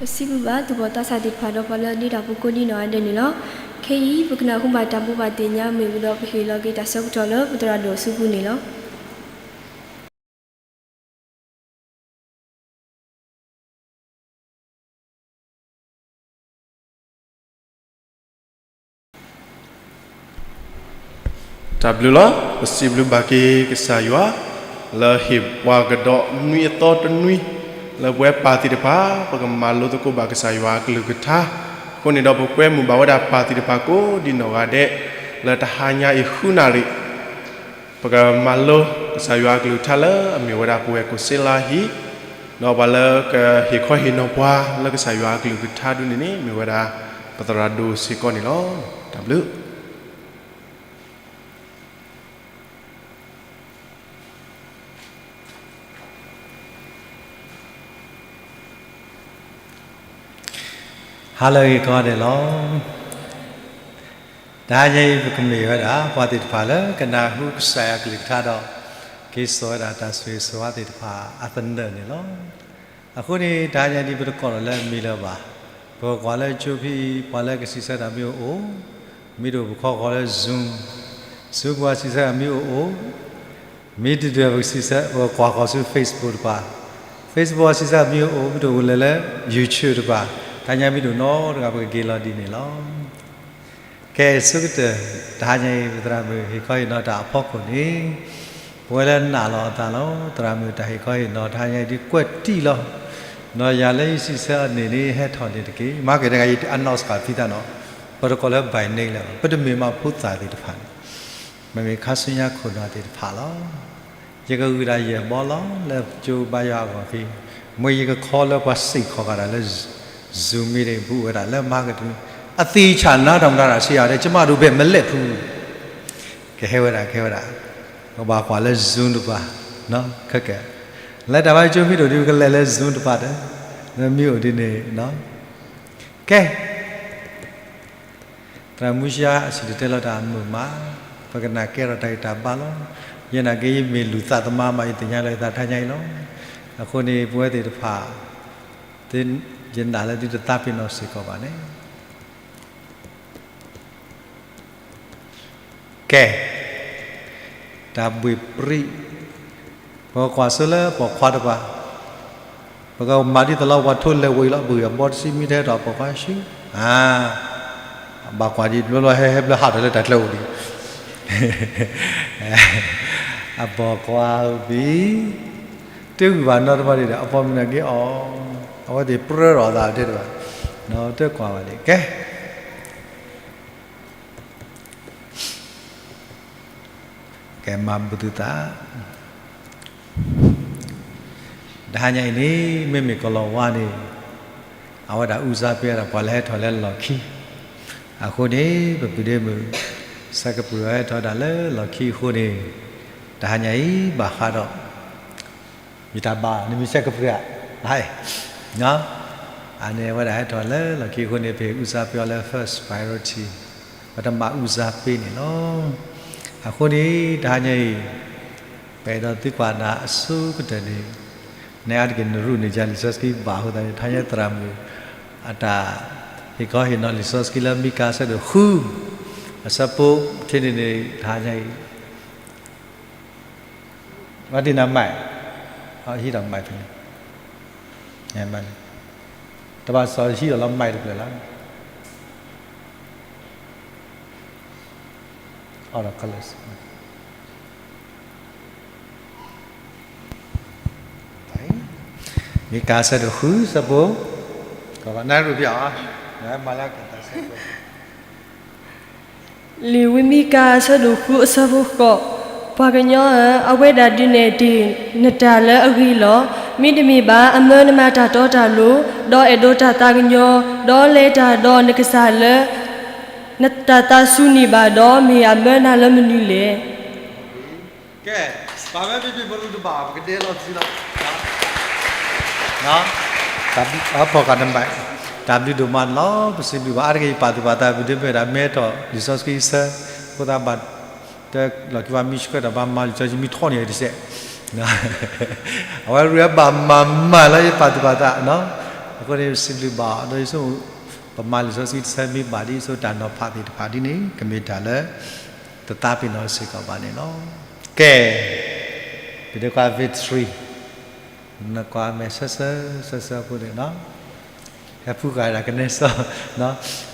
ပစံးဘျုးဘၣ်သူၣ်ဘီၣ်သးစၢ်သ့ၣ်တဖၣ်ဒီးပှၤလၢအဒ့တၢ်ဖိကိးဒံနီၢ်ဂၤဒဲးန့ၣ်လီၤ. ခဲအံၤ ပကနၢ်ဟူဘၣ်တၢ်ဘိးဘၣ်သ့ၣ်ညါမ့ၢ်ဝံၤဒီး ပဟ့ၣ်လီၤက့ၤတၢ်ဆၢကတီၢ်လၢပသရၣ်ဒိၣ်အစုပူၤန့ၣ်လီၤ. တၢ်ဘျုးလီၤ. ပစံးဘျုးဘၣ်က့ၤကစၢ်ယွၤ လၢဟ့ၣ်ပှၤကဒီးနွံအသီတနွံ လၢပဝဲပၢ်သ့ၣ်တဖၣ် ပကမၤလိသကိးဘၣ်ကစၢ်ယွၤအကလုၢ်ကထါ. အဃိန့ၣ်ဒီး ပကွဲမုာ်ဘၣ်ဝဲဒၣ်ပၢ်သ့ၣ်တဖၣ်ကိးဒံနီၢ်ဂၤဒဲး လၢတဟါညါအံၤဃုနၣ်ရံၣ် ပကမၤလိကစၢ်ယွၤအကလုၢ်ကထါလၢအမ့ၢ်ဝဲဒၣ်ပဝဲကိးစ့လါဟံၣ်, ဒီးပှၤလၢကဟ့ၣ်ခီဟ့ၣ်နီၤပှၤလၢကစၢ်ယွၤအကလုၢ်ကထါဒ်န့ၣ်န့ၣ် မ့ၢ်ဝဲဒၣ် ပသရၣ်ဒိၣ်စ့ၢ်ကီးန့ၣ်လီၤ. တၢ်ဘျုး ဟါလၢအဂ့ၤကိးဂၤဒဲးလီၤ. တဟါညါအံၤ ပကမ့ၢ်ဝဲဒၣ် ပှၤသ့ၣ်တဖၣ်လၢကနၢ်ဟူကစၢ်ယွၤကလုၢ်ကထါဒီး က့ၤစိာ်ဝဲဒၣ်တၢ်ဆိၣ်ဂ့ၤဆိၣ်ဝါသ့ၣ်တဖၣ်အသနၢၣ်န့ၣ်လီၤ. အဃိန့ၣ် တဟါညါအံၤ ပတကိးလီၤလၢအမံၤလၢၤဘၣ်. ပကကွၢ်လၢကၠိဖံအံၤ ပှၤလၢကစံးဆၢတၢ်မ့ၢ်အိၣ်အိၣ်, မ့ၢ်တအိၣ်ပခီဃီၤလၢ Zoom, Zoom ပှၤစံးဆၢတၢ်မ့ၢ်အိၣ်အိၣ်, မ့ၢ်တဒၢးပကစံးဆၢ ပကကွၢ်ဃီၤဆူ Facebook တပၤ, Facebook ပှၤစံးဆၢတၢ်မ့ၢ်အိၣ်အိၣ်, မ့ၢ်တအိၣ်လဲၤလၢ YouTube တပၤ, တဟါညါမ့ၢ်တအိၣ်နီတဂၤ ပကက့ၤလီၤဒ်န့ၣ်လီၤ. ကဲ ဆိကတၢၢ် တဟါညါအံၤ ပသရၣ်မုၣ်ဟ့ၣ်ခီဟ့ၣ်နီၤတၢ်အဖီခိၣ်န့ၣ် ပဝဲလၢနာ်လီၤအသးလီၤ. သရၣ်မုၣ်တၢ်ဟ့ၣ်ခီဟ့ၣ်နီၤ တဟါညါအံၤဒ်ကွဲးတံၢ်လီၤ. ဒီးယၤလၢယစံးဆၢအီၤန့ၣ်န့ၣ် ဟဲထီၣ်န့ၣ်တက့ၢ်. မၤက့ၤတဂၤအံၤ အနီၢ်စှၤဖံသးနီၤ, ပတကိးလၢ by name လၢၤဘၣ်, ပတမ့ၢ်မၤဖိသၣ်သ့ၣ်တဖၣ်န့ၣ်, မ့မ့ၢ်ခါဆူညါခိၣ်နၢ်သ့ၣ်တဖၣ်လီၤ. ယကဂုာ်ဒၣ်ယဲၢ်ဘီလီၤ လၢကၠိဘါယွၤအဂီၢ်ဖဲ, မ့ၢ်ယကခီလၢပှၤစ့ၢ်ကီးဂၤဒၣ်လၢ Zoom meeting ပူၤဝဲဒၣ်လၢမၤကတၢၢ်, အသ့ၣ်ဆၣ်နါတၢ်မတၤတၢ်ဆံးယၤဒဲး ကမၣ်ဒိၣ်ဘဲၣ်မလဲၣ်ဖု ကဟဲဝဲဒၣ် ကဟဲဝဲဒၣ်, ကဘၣ်ကွၢ်လၢ Zoom တပၤ, ခဲကဲ, လၢတၢ်ဘါယွၤကၠိဖံဒိၣ်ဒ် ပကလဲၤလၢ Zoom တပၤဒီး, လၢမ့ၢ်အိၣ်ဒ်န့ၣ်, ကဲ သရၣ်မူရှါအစံၣ်တဲၤတဲလီၤတၢ်အမုာ်မး, ပကနၣ်ကဲထီၣ်တၢ်ဂံၢ်တၢ်ဘါလီၤ. ယဲနာ်က့ ယမ့ၢ်လူၤသးသမါမး ယသ့ၣ်ညါလၢယသးတဟါညါအံၤလီၤ. အဃိန့ၣ် ပဝဲသ့ၣ်တဖၣ်, ယနာ်လၢသုတသးပ့ၤနီၣ်စ့ၢ်ကီးဘၣ်န့ၣ် ကဲ, တၢ်ဘှ့ၣ်ပြံး, ပကကွၢ်ဆၢလၢပိာ်ခွါတပၤ, ပကမၤဒ်သိးလၢပှၤထိလဲၤဝံၤလီၤ ဘှ့ၣ်အဘီတဆံမံထဲဒီးပိာ်ခွါဆူ, အါ, ဘၣ်ကွၢ်ဒ်ဘျီဘျီဟဲဟဲဘျီဟးထီၣ်လၢတၢ်ကျဲအိၣ်ဒံး, အပိာ်ခွါအိၣ်ဘံ, တဂုာ်ဘၣ်နီတဘျီဒံးဒီး အပိာ်မုၣ်နာ်က့အီၤ, အဝဲသ့ၣ်ပြၢထီၣ်အသးတဲတဘၣ်, တကွၢ်ဘၣ်ဒံး ကဲ ကဲမၤဘူးသုသး, တဟါညါအံၤန့ၣ် မ့မ့ၢ်ကလီၤဝါန့ၣ်, အဝဲဒၣ်အူစါပ့ၤဒၣ်ပှၤလၢဟဲထီၣ်လၢလီၢ်ခံ, အဃိန့ၣ် ပပုၢ်ဒ့မုၣ် ဆဲကပှ့ၤအီၤဟဲထီၣ်ဒၣ်လၢလီၢ်ခံအဃိန့ၣ်, တဟါညါအံၤဘၣ်ဃးဒီး ယတၢ်ဘါ နမ့ၢ်ဆဲကပှ့ၤဧါ, အန့ၣ်ဝဲဒၣ်ဟဲထီၣ်လၢလီၢ်ခံအဃိန့ၣ် ပဟ့ၣ်အူစါပ့ၤအီၤလၢ first priority, ပတမၤအူစါပ့ၤန့ၣ်လီၤ. အဃိန့ၣ် တဟါညါအံၤ ပအဲၣ်ဒိးသံကွၢ်နၤအဆိကတၢၢ်န့ၣ်, နအါတက့ၢ်နရူၢ်န့ၢ်ယၤလံာ်စီဆှံဘၣ်အဃိသတးန့ၣ် တဟါညါသရၣ်မုၣ် အတၢ်ဟ့ၣ်ခီဟ့ၣ်နီၤလံာ်စီဆှံလၢမံကၤအဆၢဒိၣ်ဃု အဆၢဖိ ထဲန့ၣ်န့ၣ် တဟါညါအံၤ ဘၣ်တ့ၢ်နၤမး, ဟံးဒီးမးဖဲန့ၣ်, တဘၣ်စီၤဟံးဒီးလီၤမးတဖျၢၣ်လီၤ, အီဒီး colors, မံကၤအဆၢဒိၣ်ဃု ဆၢဖိ, နရူၢ်ဖျါအီၤ, မၤလၢကတၢၢ်ဆၢဖိ လံာ်ဝံမံကၤ အဆၢဒိၣ်ဃု အဆၢဖိဃိး, ပှၤကညီဧၢ, အဝဲဒၣ်ဒုးနဲၣ်တ့ၢ်နတၢ်လၢအဂ့ၤလီၤ. မ့တမ့ၢ်ဘၣ်, အမၢနမၤတၢ်တီတၢ်လိၤ, ဒီးအဲၣ်ဒိးတၢ်သးကညီၤ, ဒီးလဲၤတၢ်ဒီးနကစၢ်လၢ နတၢ်သးစူၤန့ၢ်ဘၣ်ဒီး မ့ၢ်အမၢနၤလၢမနုၤလဲၣ်. ကဲ, ပာ်ဝဲမ့ၢ်ပမ့ၢ်ပလူၤတဘၣ် ပကဒဲလီၤစုလီၤ. ဖီၣ်ဃာ်နဘၣ်, တၢ်ဘျုးဒိၣ်မးန့ၣ်လီၤ. ပစံးဘျုးဘၣ်အါတက့ၢ် ယပာ်သူၣ်ပာ်သး ပဒုးမ့ၢ်ဝဲဒၣ် မ့ၢ်ထီၣ်လံာ်စီဆှံဆၢ, အဃိသတးဘၣ်, တလီၢ်ခံဘၣ် မံဆှၢတၢ်ဘၣ်မၤလံာ်စီဆှံ မံထီၣ်န့ၢ်တစဲး, အဝဲရ့အဘၣ်မၤမၤလၢယပာ်သူၣ်ပာ်သး, အဃိန့ၣ် ပစံးဘျုးဘၣ် ဒီးယဆိ ပမၤလံာ်စီဆှံတဆၢမ့ၢ်ဘၣ်ဒ်အံၤ ဆိတၢ်နီၤဖးသ့ၣ်တဖၣ်ဒ်န့ၣ် ကမ့ၢ်တၢ်လၢ တသးပ့ၤနီၣ်စ့ၢ်ကီးဘၣ်န့ၣ်လီၤ. ကဲ, ပဒိးကွၢ် victory, နကွၢ်မဲာ်ဆၢဆၢ, ဆၢဆၢဖိန့ၣ်, ဟဲဖုဃာ်ဒၣ်ကနဲစီ,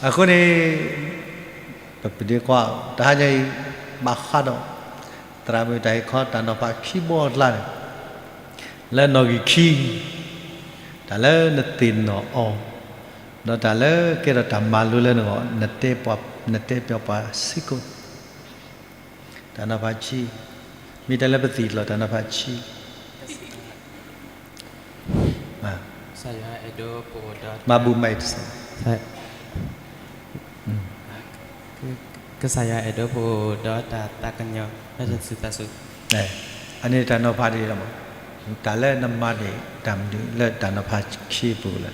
အဃိန့ၣ် ပပဒိးကွၢ် တဟါညါအံၤ ဘၣ်ဃးဒီး သရၣ်မုၣ်တၢ်ဟ့ၣ်ခီတၢ်နီၤဖးခံဘီအကျါန့ၣ်, လၢနီၣ်ဂံၢ်ခံ, တၢ်လၢနသ့ၣ်နီၣ်အီၤ, ဒီးတၢ်လၢကဲထီၣ်တၢ်မၤလိလၢနဂီၢ်, နတဲပၠးပှၤစ့ၢ်ကီး, တၢ်နီၤဖးဆံ, မ့ၢ်တၢ်လၢပသံၣ်လီၤ တၢ်နီၤဖးဆံ, မၤဘူၣ်မးအံၤတစဲး, ကစၢ်ယွၤအဲၣ်ဒိးပအိၣ်ဒီးတၢ်သးကညီၤ လၢတၢ်စူၤသးစူၤ. အန့ၣ်တၢ်နီၤဖးဒ်အံၤလီၤ. တၢ်လၢနမၤန့ၢ် တၢ်မနုၤလၢတၢ်နီၤဖးခံပူၤလၢ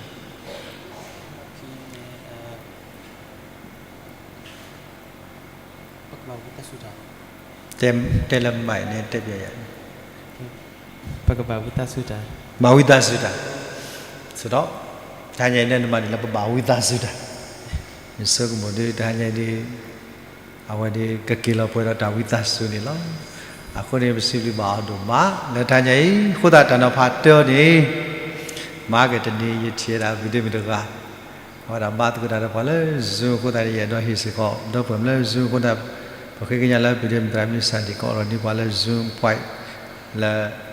တဲလၢမၤန့ၣ်တဲပျဲယၤ ပကဘၣ်ဝံသးစူၤတၢ်, ဘၣ်ဝံသးစူၤတၢ်, စဒီး တဟါညါအံၤန့ၣ် နမၤန့ၢ်လၢပဘၣ်ဝံသးစူၤတၢ်, နဆိကမိၣ်ဒုး တဟါညါအံၤဒုး အဝဲဒၣ်ကက့ၤလီၤပှဲၤဒီးတၢ်ဝံသးစူၤန့ၣ်လီၤ. အဃိန့ၣ် ပစံးဘျုးဘၣ်အီၤဒိၣ်မး လၢတဟါညါအံၤ အဃိသတးတၢ်နီၤဖးတၢန့ၣ် မၤကတနံၤ ယထံၣ်ဝဲဒၣ် ပဒိၣ်မုၣ်တဂၤ အဝဲဒၣ်ဘါသကိးတၢ်ဒီးပှၤလၢ Zoom အဃိသတးန့ၣ် ယအဲၣ်ဒိးဟ့ၣ်စ့ၢ်ကီး ဒီပုၢ်ဝဲၢ်လၢ Zoom အဃိသတး ပဃ့ကညးလၢ ပဒိၣ်မုၣ်သရၣ်မုၣ်စၢ်ဒံး ကအိၣ်ဒီးန့ၢ်ပှၤလၢ Zoom ပှဲၤ လၢ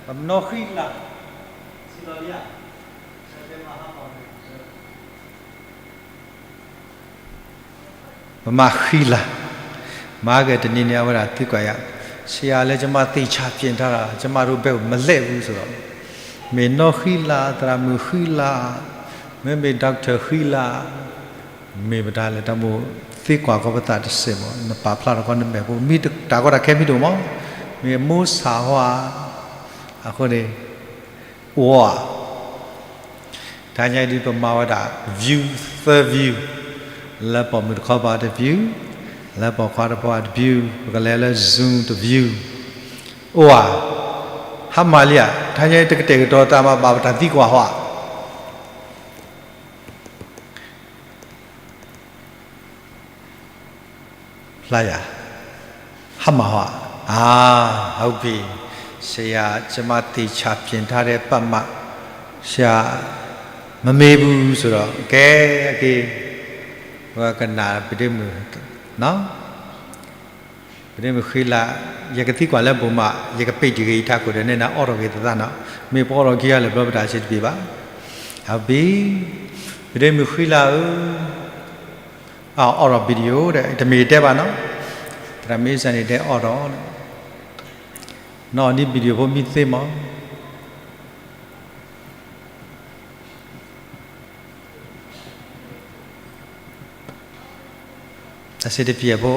ပမၤဃံလၤ ပမၤဃံလၤ, မၤကတနံၤန့ၣ် အဝဲဒၣ်သံကွၢ်ယၤ, ဆရာလၢ ကျွန်မသေချာပြင်ထားတာ ကျွန်မတို့ဘက်ကို မလှည့်ဘူးဆိုတော့, မ့ၢ်နီၢ်ဃံလၤ သရၣ်မုၣ်ဃံလၤ, မ့မ့ၢ် doctor ဃံလၤ, မ့ၢ်မတၤလဲၣ် တၢ်မိၣ်သံကွၢ်ကီပသးတစဲးမး နပာ်ဖျါထီၣ်ကီနမဲာ်ဖိ မ့ၢ်တၢ်ကီတၢ်ခဲမ့ၢ်တအိၣ်မး, မ့ၢ်မိၢ်ဆၣ်ဟီဧါ, အဃိန့ၣ် အိၣ်ဧါ တဟါညါအံၤဒုး ပမၤဝဲဒၣ် view သၢ view, လၢပိာ်မုၣ်တခီပၤတ view, လၢပိာ်ခွါတဖီတ view, ပကလဲၤလၢ Zoom တ view, အိၣ်ဧါ, ဟါမၢ်လံဧါ, တဟါညါအံၤ တကတဲာ်ကတီၤသးမး ဘၣ်ပတၢ်သံကွၢ်ဟီဧါ, ဖျါယၤ ဟါမၢ်ဟီ, အါ ဟုတ်ပြီ, ဆရာ ကျွန်မသေချာပြင်ထားတဲ့ပတ်မှ ဆရာ မမေးဘူးဆိုတော့ ကဲ အက့ၤ ပကနၣ် ပဒိၣ်မုၣ် ပဒိၣ်မုၣ်ဃံလၤ, ယကသံကွၢ်လၢဘိးမး ယကပ့းတံၢ်ဂ့ၤ ယထးခိၣ်ဒီးန့ၣ် နအီၣ်ထီၣ်ဂ့ၤသးနီၤ, မ့ၢ်ပအီၣ်ထီၣ်ခံဂၤလၢာ်ဘျီ ပတၢ်စံးတပ့ၤဘၣ်, အဘ့ၣ်, ပဒိၣ်မုၣ်ဃံလၤဧၢ, အအီၣ်ထီၣ် video ဒီး တမ့ၢ်တဲဘၣ်နီၤ, သရၣ်မုၣ်စၢ်န့ၣ်တဲအီၣ်ထီၣ်, နီၢ်အီၣ်ဒ် video ဖိမံသ့မး တၢ်စံးတပ့ၤအဖိ,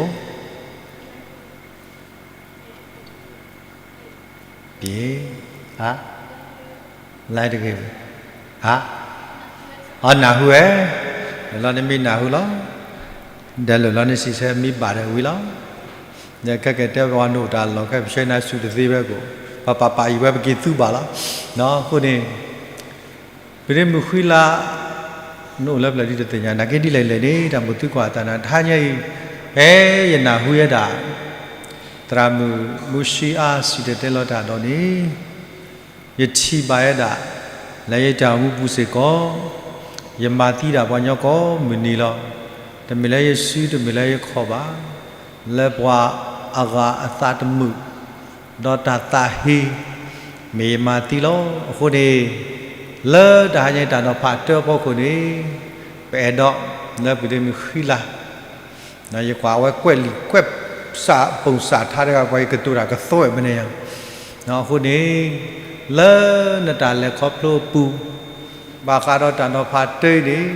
ပ့ၤ, ဟါ, လၢတဂ့ၤ, ဟါ, အနၢ်ဟူဝဲ, လၢလီၤနမ့ၢ်နၢ်ဟူလီၤ, ဒီးလၢလီၤနစံးဆၢမ့ၢ်ဘၣ်ဒီးဝံၤလီၤ, ဒီးခဲကတဲပှၤနအိၣ်တၢ်လီၢ် ခဲပဆှၢနၤဆူၣ်တသ့ဝဲကိး, ပပာ်ပာ်အံၤဝဲပက့ၤသူဘၣ်လီၤ, အဃိန့ၣ် ပဒိၣ်မုၣ်ဃံလၤ, နအိၣ်လၢပျၢၤဒ်တသ့ၣ်ညါ နာ်က့ဒ်လဲၣ်လဲၣ်န့ၣ် တၢ်မိၣ်သံကွၢ်အသးနၤ တဟါညါအံၤ, ဖဲယနၢ်ဟူဝဲဒၣ် သရၣ်မုၣ်မူဆံအါစံၣ်တဲၤတဲလီၤတၢ်ဒီးန့ၣ်, ယထံၣ်ဘၣ်ဝဲဒၣ် လၢယတၢ်အိၣ်မူပူၤစ့ၢ်ကီး, ယမၤသံဒၣ်ပှၤကညီကိးမုၢ်နံၤလီၤ. တမ့ၢ်လၢယစု တမ့ၢ်လၢယခီၣ်ဘၣ်, လၢပှၤအဂၤအသးတမုာ် ဒီးတၢ်သးဟ့ မ့ၢ်ယမၤသံလီၤ. အဃိန့ၣ် လၢတဟါညါတၢ်နီၤဖးတၢအဖီခိၣ်န့ၣ်, ပအဲၣ်ဒိးလၢပဒိၣ်မုၣ်ဃံလၤ, ယကွၢ်အဝဲကွဲးလံာ်ကွဲးစး ပိၢ်စးထါတဂၤ ပှၤယကတိၤတၢ်ကသွဲးမနုၤညါ, အဃိန့ၣ် လၢနတၢ်လဲၤခီဖျိအပူၤ ဘၣ်ဃးဒီးတၢ်နီၤဖးတၢအံၤန့ၣ်,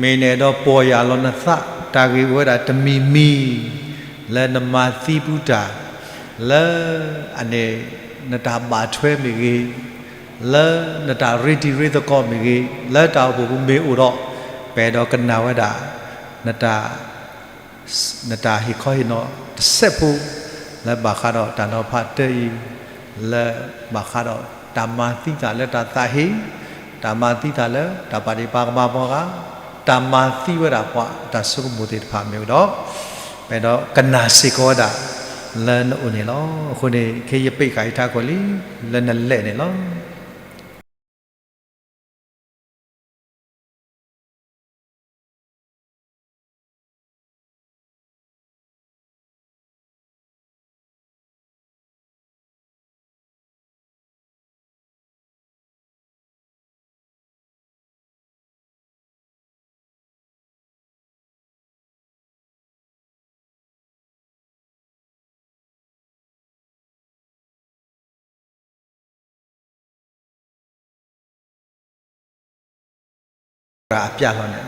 မ့ၢ်နအဲၣ်ဒိးပီၢ်ယၢ်လီၤနသး တၢ်ဂ့ၢ်အိၣ်ဝဲဒၣ်တမံၤမံၤ လၢနမၤသံဘူးတၢ်, လၢအန့ၣ် နတၢ်ဘၣ်ထွဲမ့ၢ်ဂ့ၤ, လၢနတၢ်ရ့တံၤရ့သကိးမ့ၢ်ဂ့ၤ, လၢတၢ်အိၣ်ဖှိၣ်ပူၤမ့ၢ်အိၣ်ဒီး, ပအဲၣ်ဒိးကနၣ်ဝဲဒၣ် နတၢ် နတၢ်ဟ့ၣ်ခီဟ့ၣ်နီၤတစဲးဖိ လၢဘၣ်ဃးဒီးတၢ်နီၤဖးတၢအံၤ, လၢဘၣ်ဃးဒီးတၢ်မၤသံသးလၢတၢ်သးဟ့, တၢ်မၤသံသးလၢတၢ်ပာ်ဒ့ၣ်ပာ်ကမၣ်ပှၤဂၤ, တၢ်မၤသံဝဲဒၣ်ပှၤအတၢ်ဆိကမိၣ်သ့ၣ်တဖၣ်မ့ၢ်အိၣ်ဒီး, ပအဲၣ်ဒိးကနၣ်စ့ၢ်ကီးဝဲဒၣ်လၢနအိၣ်န့ၣ်လီၤ. အဃိန့ၣ် ခဲအံၤယပ့းဃာ်ယထးခိၣ်လံ လၢနလဲၣ်န့ၣ်လီၤ. အပျဲၢ်လီၤန့ၣ်,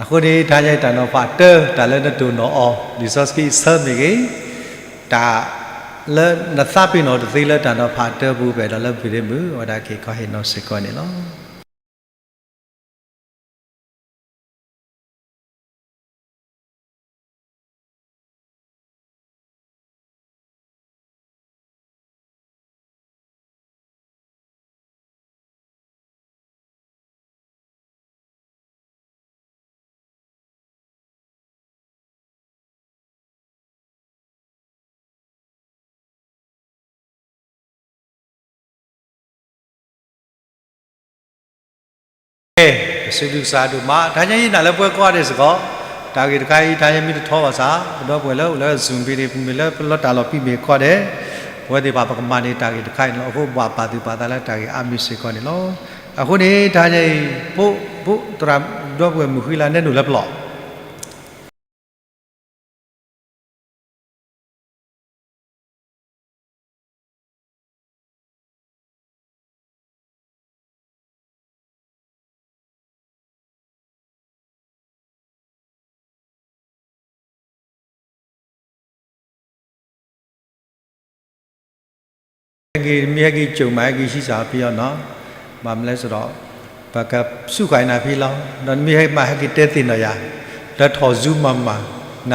အဃိန့ၣ် တဟါညါအံၤတၢ်နီၤဖးတၢ် တၢ်လၢနတိၢ်နီၣ်အီၤ လံာ်စီဆှံအဆၢမ့ၢ်ဂ့ၤ, တၢ်လၢနသးပ့ၤနီၣ်တသ့လၢတၢ်နီၤဖးတၢ်ပူၤ ပအဲၣ်ဒိးလၢပှဲၤဒ့မုၣ် အဝဲဒၣ်က့ၤခီဟ့ၣ်နီၤစ့ၢ်ကီးန့ၣ်လီၤ. ပစံးဘျုးကစၢ်ဒိၣ်မး တဟါညါအံၤ နၤလၢပှဲၤကိးဂၤဒဲးစ့ၢ်ကီး, တၢ်ဂ့ၢ်တခါအံၤ တဟါညါမ့ၢ်တထီဘၣ်ဆၣ် ပဒီပုၢ်ဝဲၢ်လၢအိၣ်လၢ Zoom ဖဲန့ၣ် မ့ၢ်လၢပလီတၢ်လီၤပံာ်မ့ၢ်ကိးဂၤဒဲး, ပဝဲသ့ၣ်တဖၣ်ပကမၤန့ၢ်တၢ်ဂ့ၢ်တခါအံၤန့ၣ်လီၤ. အဃိပဘၣ်ပာ်သူၣ်ပာ်သးလၢတၢ်ဂ့ၢ်အါမံၤစ့ၢ်ကီးန့ၣ်လီၤ. အဃိန့ၣ် တဟါညါအံၤ ဖိ ဖိ သရၣ်ဒီပုၢ်ဝဲၢ်မုၣ်ဃံလၤ နဲနုာ်လၢပျီၢ် ဟဲက့ၤ မ့ၢ်ဟဲက့ၤကၠိာ်မး ဟဲက့ၤဟံးစၢ်ဖံအီၤနီၤ, ဘၣ်မနုၤလဲၣ်ဆိုတော့ ပကစူးဃာ်နၤဖံလီၤ, ဒီးနမ့ၢ်ဟဲမးဟဲက့ၤတဲသ့ၣ်နီၣ်ယၤ, ဒီးထီၣ် Zoom မၤမၤန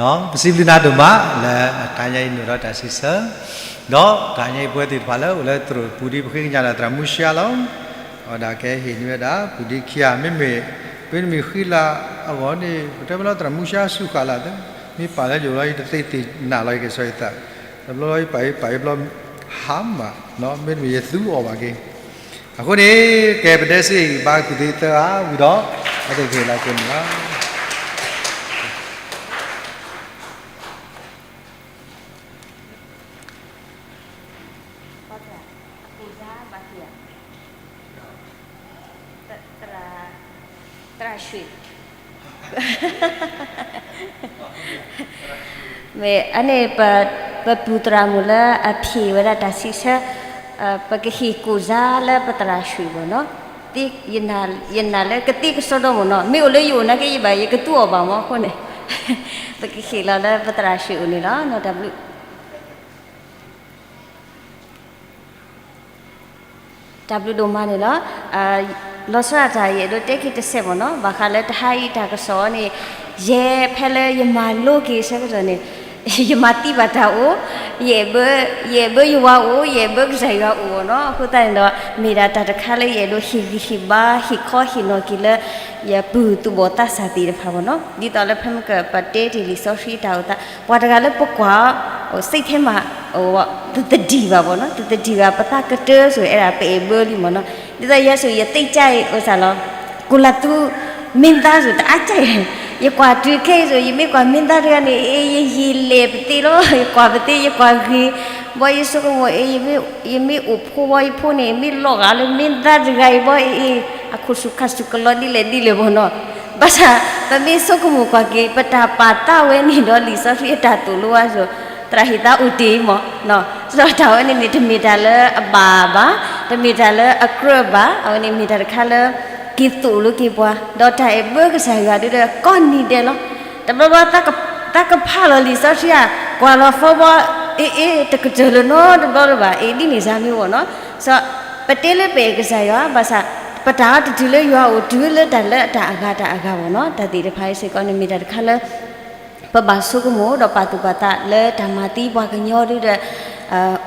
ၤ, ပစံးဘျုးနၤဒိၣ်မး လၢတဟါညါအံၤနုာ်ဒီးတၢ်စံးဆၢ, ဒီးတဟါညါအံၤပဝဲသ့ၣ်တဖၣ်လၢအိၣ်လၢသရိာ်ပူၤ ဒ်ပဃ့ကညးဒီးသရၣ်မူရှါလီၤ. အဝဲဒၣ်ကဟ့ၣ်န့ၢ်ဝဲဒၣ် ပူၤဒ့ခံဂၤ မ့မ့ၢ် ပမ့ၢ်ဃံလၤအဂီၢ်န့ၣ် ပတဲဝဲလၢသရၣ်မူရှါစူးဃာ်လၢ်သ့, မ့ၢ်ပာ်လၢယိာ်လီၤ ယတသ့သ့ၣ်နၢ်လီၤ ယကဲစီၤယသး, တဘျီလီၤ ယပာ်ယပာ်ယဘျီ ဟါမး, မ့တမ့ၢ်ယသူအီၤဘၣ်က့ၤ. အဃိန့ၣ် ကဲပဒဲစ့ၢ်ဘါကူၣ်သ့သၢဂၤဝံၤဒီး အဝဲသ့ၣ်ကဟ့ၣ်လီၤက့ၤန့ၣ်လီၤ. မ့ၢ်အန့ၣ် ပပုၢ်သရၣ်မုၣ်လၢအဖံးဝဲဒၣ်တၢ်စံးဆၢ, ပကဟ့ၣ်ကူၣ်စါလၢပသရၣ်ရွှ့ၣ်ဘၣ်နီၤ, ယနာ်လၢကသ့ကစီဒီမ့ၢ်နီၤ, မ့ၢ်အိၣ်လၢယအိၣ်နာ်က့ယဘၣ် ယကသူအီၤဘၣ်မ့ၢ်အဃိန့ၣ်, ပကဟ့ၣ်လီၤလၢပသရၣ်ရွှ့ၣ်အိၣ်န့ၣ်လီၤ. တၢ်ဘျုး တၢ်ဘျုးဒိၣ်မးန့ၣ်လီၤ. လီၤဆီဒၣ်တၢ် ယအဲၣ်ဒိးတဲက့ၤတစဲးမ့ၢ်နီၤ, ဘၣ်ဃးလၢတဟါအံၤတၢ်ကစီၣ်န့ၣ်, ယဲဖဲလၢယမၤလိက့ၤဆၢကတီၢ်န့ၣ်, ယမၤသံဘၣ်တၢ်အိၣ်, ယအဲၣ်ဘၢ, ယအဲၣ်ဘၢယဝၤအိၣ်, ယအဲၣ်ဘၢကစၢ်ယွၤအိၣ်နီၤ. အဃိသတးန့ၣ်ဒီး မ့ၢ်ဒၣ်တၢ်တခါလၢယအဲၣ်ဒိးဟ့ၣ်ဂံၢ်ဟ့ၣ်ဘါ ဟ့ၣ်ခီဟ့ၣ်နီၤက့ၤလၢ ယပုၢ်သူၣ်ဘီၣ်သးစၢ်သ့ၣ်တဖၣ်မ့ၢ်နီၤ, ဒ်သိးလၢဖဲမ့ၢ်ကပတဲတ့ၢ်လံာ်စီဆှံတၢ်အိၣ်သး, ပှၤတဂၤလၢပကွၢ် စ့ၣ်ထဲမး တသဒံၣ်ဘၣ်မ့ၢ်နီၤ, တသဒံၣ်ဘၣ် ပသးကတၢၢ်ဆိၣ် အဲၣ်ဒၣ်ပအဲၣ်ဘၢလံမ့ၢ်နီၤ. ဒ်သိးယဲဆိၣ် ယသ့ၣ်ကၢ်အံၤ အိၣ်စၢ်လီၤ, ကိုယ်လသူ မင်းသားဆိၣ် တအါကၢ်အံၤ, ယကွၢ်တုၤခဲအံၤဆိၣ် ယမ့ၢ်ကွၢ်မင်းသားတဂၤန့ၣ် အ့ ယယံာ်လဲၢ်ပသ့လီၤ, ယကွၢ်ပသ့ ယကွၢ်ဂ့ၤ, ဘီယဆိကမိၣ်အ့ ယမ့ၢ်အိၣ်ဖိဘီယဖိန့ၣ် မ့ၢ်လီၤဂာ်လၢမင်းသားတဂၤအံၤဘီအ့ အခိၣ်ဆူၣ်ခါဆူၣ်ကလီဒ်လဲၣ်ဒ်လဲၣ်မ့ၢ်နီၤ. ဘၣ်ဆၣ် ပမ့ၢ်ဆိကမိၣ်ကွၢ်က့ၤ ပတၢ်ပာ်သးဝဲန့ၣ်ဒီးလံာ်စီဆှံအတၢ်သိၣ်လိအါဆိၣ် သရၣ်ဟ့ၣ်သးအိၣ်တ့ၢ်မ့ၢ်နီၤ. ဒီးတၢ်ဝဲန့ၣ်န့ၣ် တမ့ၢ်တၢ်လၢအဘၣ်ဘၣ်, တမ့ၢ်တၢ်လၢအကြၢးဘၣ်, အဝဲန့ၣ်မ့ၢ်တၢ်တခါလၢ က့ၤသိၣ်လိက့ၤပှၤ, ဒီးတၢ်အဲၣ်ဘၢကစၢ်ယွၤဒုဒီးကိးနံၤဒဲးလီၤ. တဘျီဘျီ သးကဖးလီၤလံာ်စီဆှံဧါ, ကွၢ်လီၤဖီဘီ အ့ အ့ တကတၢၢ်လၢၤနီတဘျီလၢၤဘၣ်, အ့ ဒ်န့ၣ်စ့ၢ်မ့ၢ်အိၣ်နီၤ. စီၤ ပတဲလၢပအဲၣ်ကစၢ်ယွၤ ဘၣ်ဆၣ် ပတၢ်အီၤတတုၤလၢယွၤအိၣ် တုၤလၢတၢ်လၢအတၢ်အဂၤတၢ်အဂၤမ့ၢ်နီၤ. တၢ်သ့ၣ်တဖၣ်အံၤစ့ၢ်ကီးန့ၣ် မ့ၢ်တၢ်တခါလၢ ပဘၣ်ဆိကမိၣ်ဒီးပာ်သူၣ်ပာ်သးလၢတၢ်မၤသံပှၤကညီဒုဒီး